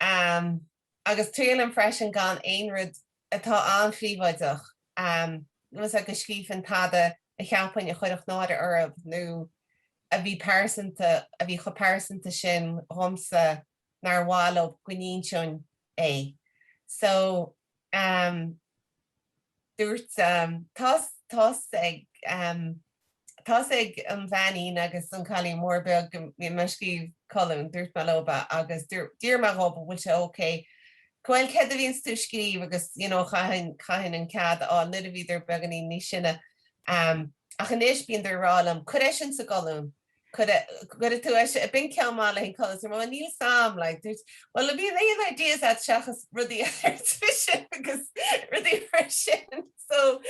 agus triailim freisin gan aon rud atá an-phríobháideach, bhfuil 'fhios a'd go scríobhfainn tada a cheapfainn a chuirfeadh náire orthu nó a bhí pearsanta, a bhí chomh pearsanta sin dhomsa nár mhaith leo go n-inseoinn é. So, Dúirt, tá's ag. Tá's ag an bheainín agus an cailín mór beag go mbím ag scríobh colún, dúirt mé leob agus d'iarr mé dhób an bhfuil sé ok. Bhuel céard a bhíonns tú ag scríobh agus you know chaithfinn, chaithfinn an cead a fháil nuair a bhíodar beagáinín níos sine. Ach anois bíonn ag rá liom, cuir é sin sa gcolún, cuir, cuirfidh tú é sin, b'in ceann maith le haghaidh an colún, bhuel níl 's a'm like, dúirt, bhuel an bhíonn aon ideas a'd seachas rudaí ar tuiseal agus rudaí mar sin so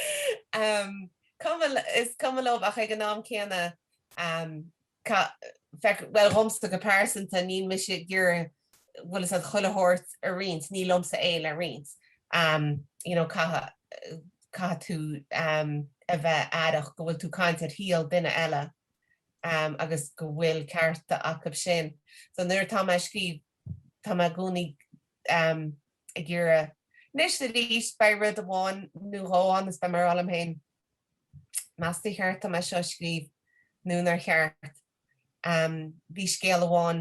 um, Cuma, is cuma leo ach ag an am céanna, feic, bhuel dhomsa go pearsanta, níl mise ag iarraidh, bhfuil fhios a'd, chuile shórt a roinnt, ní liomsa é le roinnt. You know, caithfidh, caithfidh tú a bheith aireach go bhfuil tú caint ar shaol duine eile agus go bhfuil cearta acu sin. So nuair atá mé ag scríobh, tá mé i gcónaí ag iarraidh. Anois arís, beidh rud amháin nó dhó ann is beidh mé ag rá liom féin, meas tú ar cheart dom é seo a scríobh nó nár cheart. Bhí scéal amháin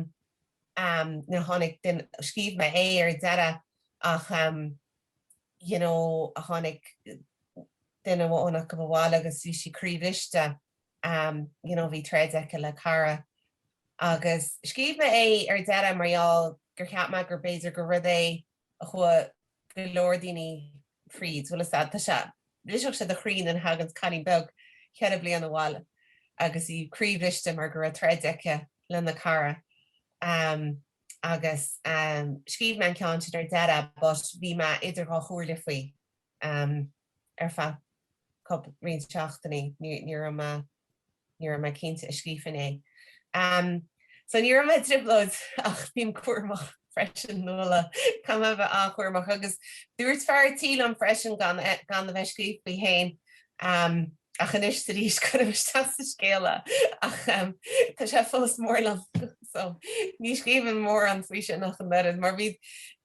nuair a tháinig duine, scríobh mé é ar deireadh ach you know tháinig duine amháin acu abhaile agus bhí sí croíbhriste, you know bhí troid aici le cara agus scríobh mé é ar deireadh mar gheall gur cheap mé gur b'fhéidir gur rud é a chuaigh go leor daoine fríd, bhfuil fhios a'd, tá sé, bhrisfeadh sé do chroí nuair a thaganns cailín beag cheithre bliana abhaile agus í croíbhriste mar go raibh troid aici lena cara agus scríobh mé an ceann sin ar deireadh but bhí mé idir dhá chomhairle faoi ar feadh cúpla, roinnt seachtainí, ní raibh mé ní raibh mé cinnte an scríobhfainn é. So ní raibh mé i dtrioblóid ach bím cúramach freisin Nuala, caithfidh mé a bheith an-chúramach agus dúirt fear tí liom freisin gan gan a bheith ag scríobh faoi féin ach anois is arís cuirim isteach sa scéal é ach tá sé fós mór liom so ní scríobhaim mórán faoi sin ach an oiread mar bhí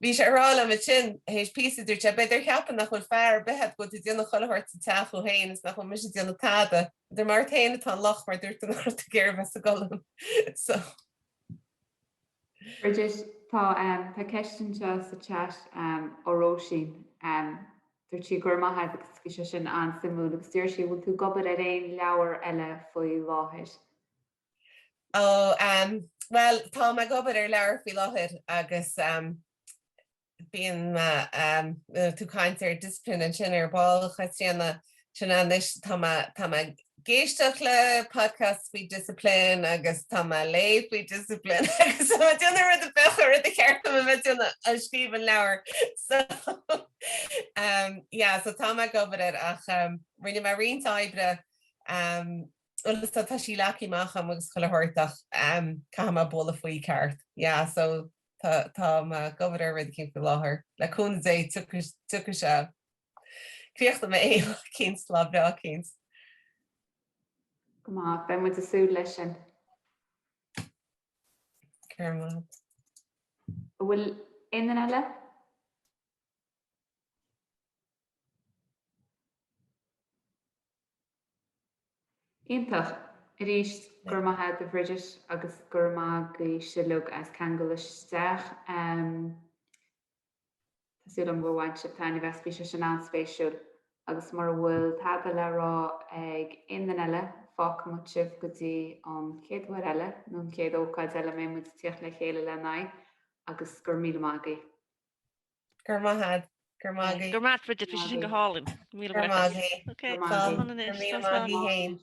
bhí sé ag rá liom ansin théis píosa dúirt sé b'fhéidir a cheapadh nach bhfuil fear ar bith agat go bhfuil tú ag déanamh chuile shórt sa teach thú féin is nach bhfuil mise ag déanamh tada. Dúirt mé ort féin atá an locht mar dúirt tú nach raibh tú ag iarraidh bheith sa gcolún. So. Bridget, tá tá ceist anseo sa chat ó Róisín. Dúirt sí go raibh maith agat agus bhí sé sin an-suimiúil agus deir sí bhfuil tú ag obair ar aon leabhar eile faoi láthair? Ó, bhuel, tá mé ag obair ar leabhar faoi láthair agus bíonn tú ag caint ar discipline ansin ar ball, a Chaitríona, sin anois tá mé tá mé ag éisteacht le podcast faoi discipline agus tá mé ag léamh faoi discipline agus tá mé ag déanamh rud a bheadh an rud a cheart dom a bheith ag déanamh ag scríobh an leabhar so um, yeah, so tá mé ag obair air ach um, rinne mé roinnt oibre um, bhuel tá tá sí leagtha amach agam agus chuile shórt ach um, caithfidh mé bualadh faoi ceart. Yeah, so Tá tá mé ag obair ar rud eicínt faoi láthair. Le cúnamh Dé tiocfaidh tiocfaidh sé. Críochnóidh mé é lá eicínt, lá breá eicínt. Go maith, beidh muid ag súil leis sin. Go raibh maith agat. An bhfuil aon duine eile? Iontach. Arís, go raibh maith agat a Bhridget agus go raibh maith agaibh sibh uilig as ceangal isteach. Tá súil agam gur bhain sibh taitneamh as, bhí sé sin an-spéisiúil. Agus mura bhfuil tada le rá ag aon duine eile, fágfaidh muid sibh go dtí an chéad uair eile, nó an chéad ócáid eile a mbeidh muid ag tíocht le chéile le n-aghaidh, agus go raibh míle maith agaibh. Go raibh maith agat. Go raibh maith agaibh. Go raibh maith Bridget, bhí sé sin go hálainn. Míle buíochas. Go raibh maith agaibh. Ok, slán anois. Go raibh míle maith agaibh féin.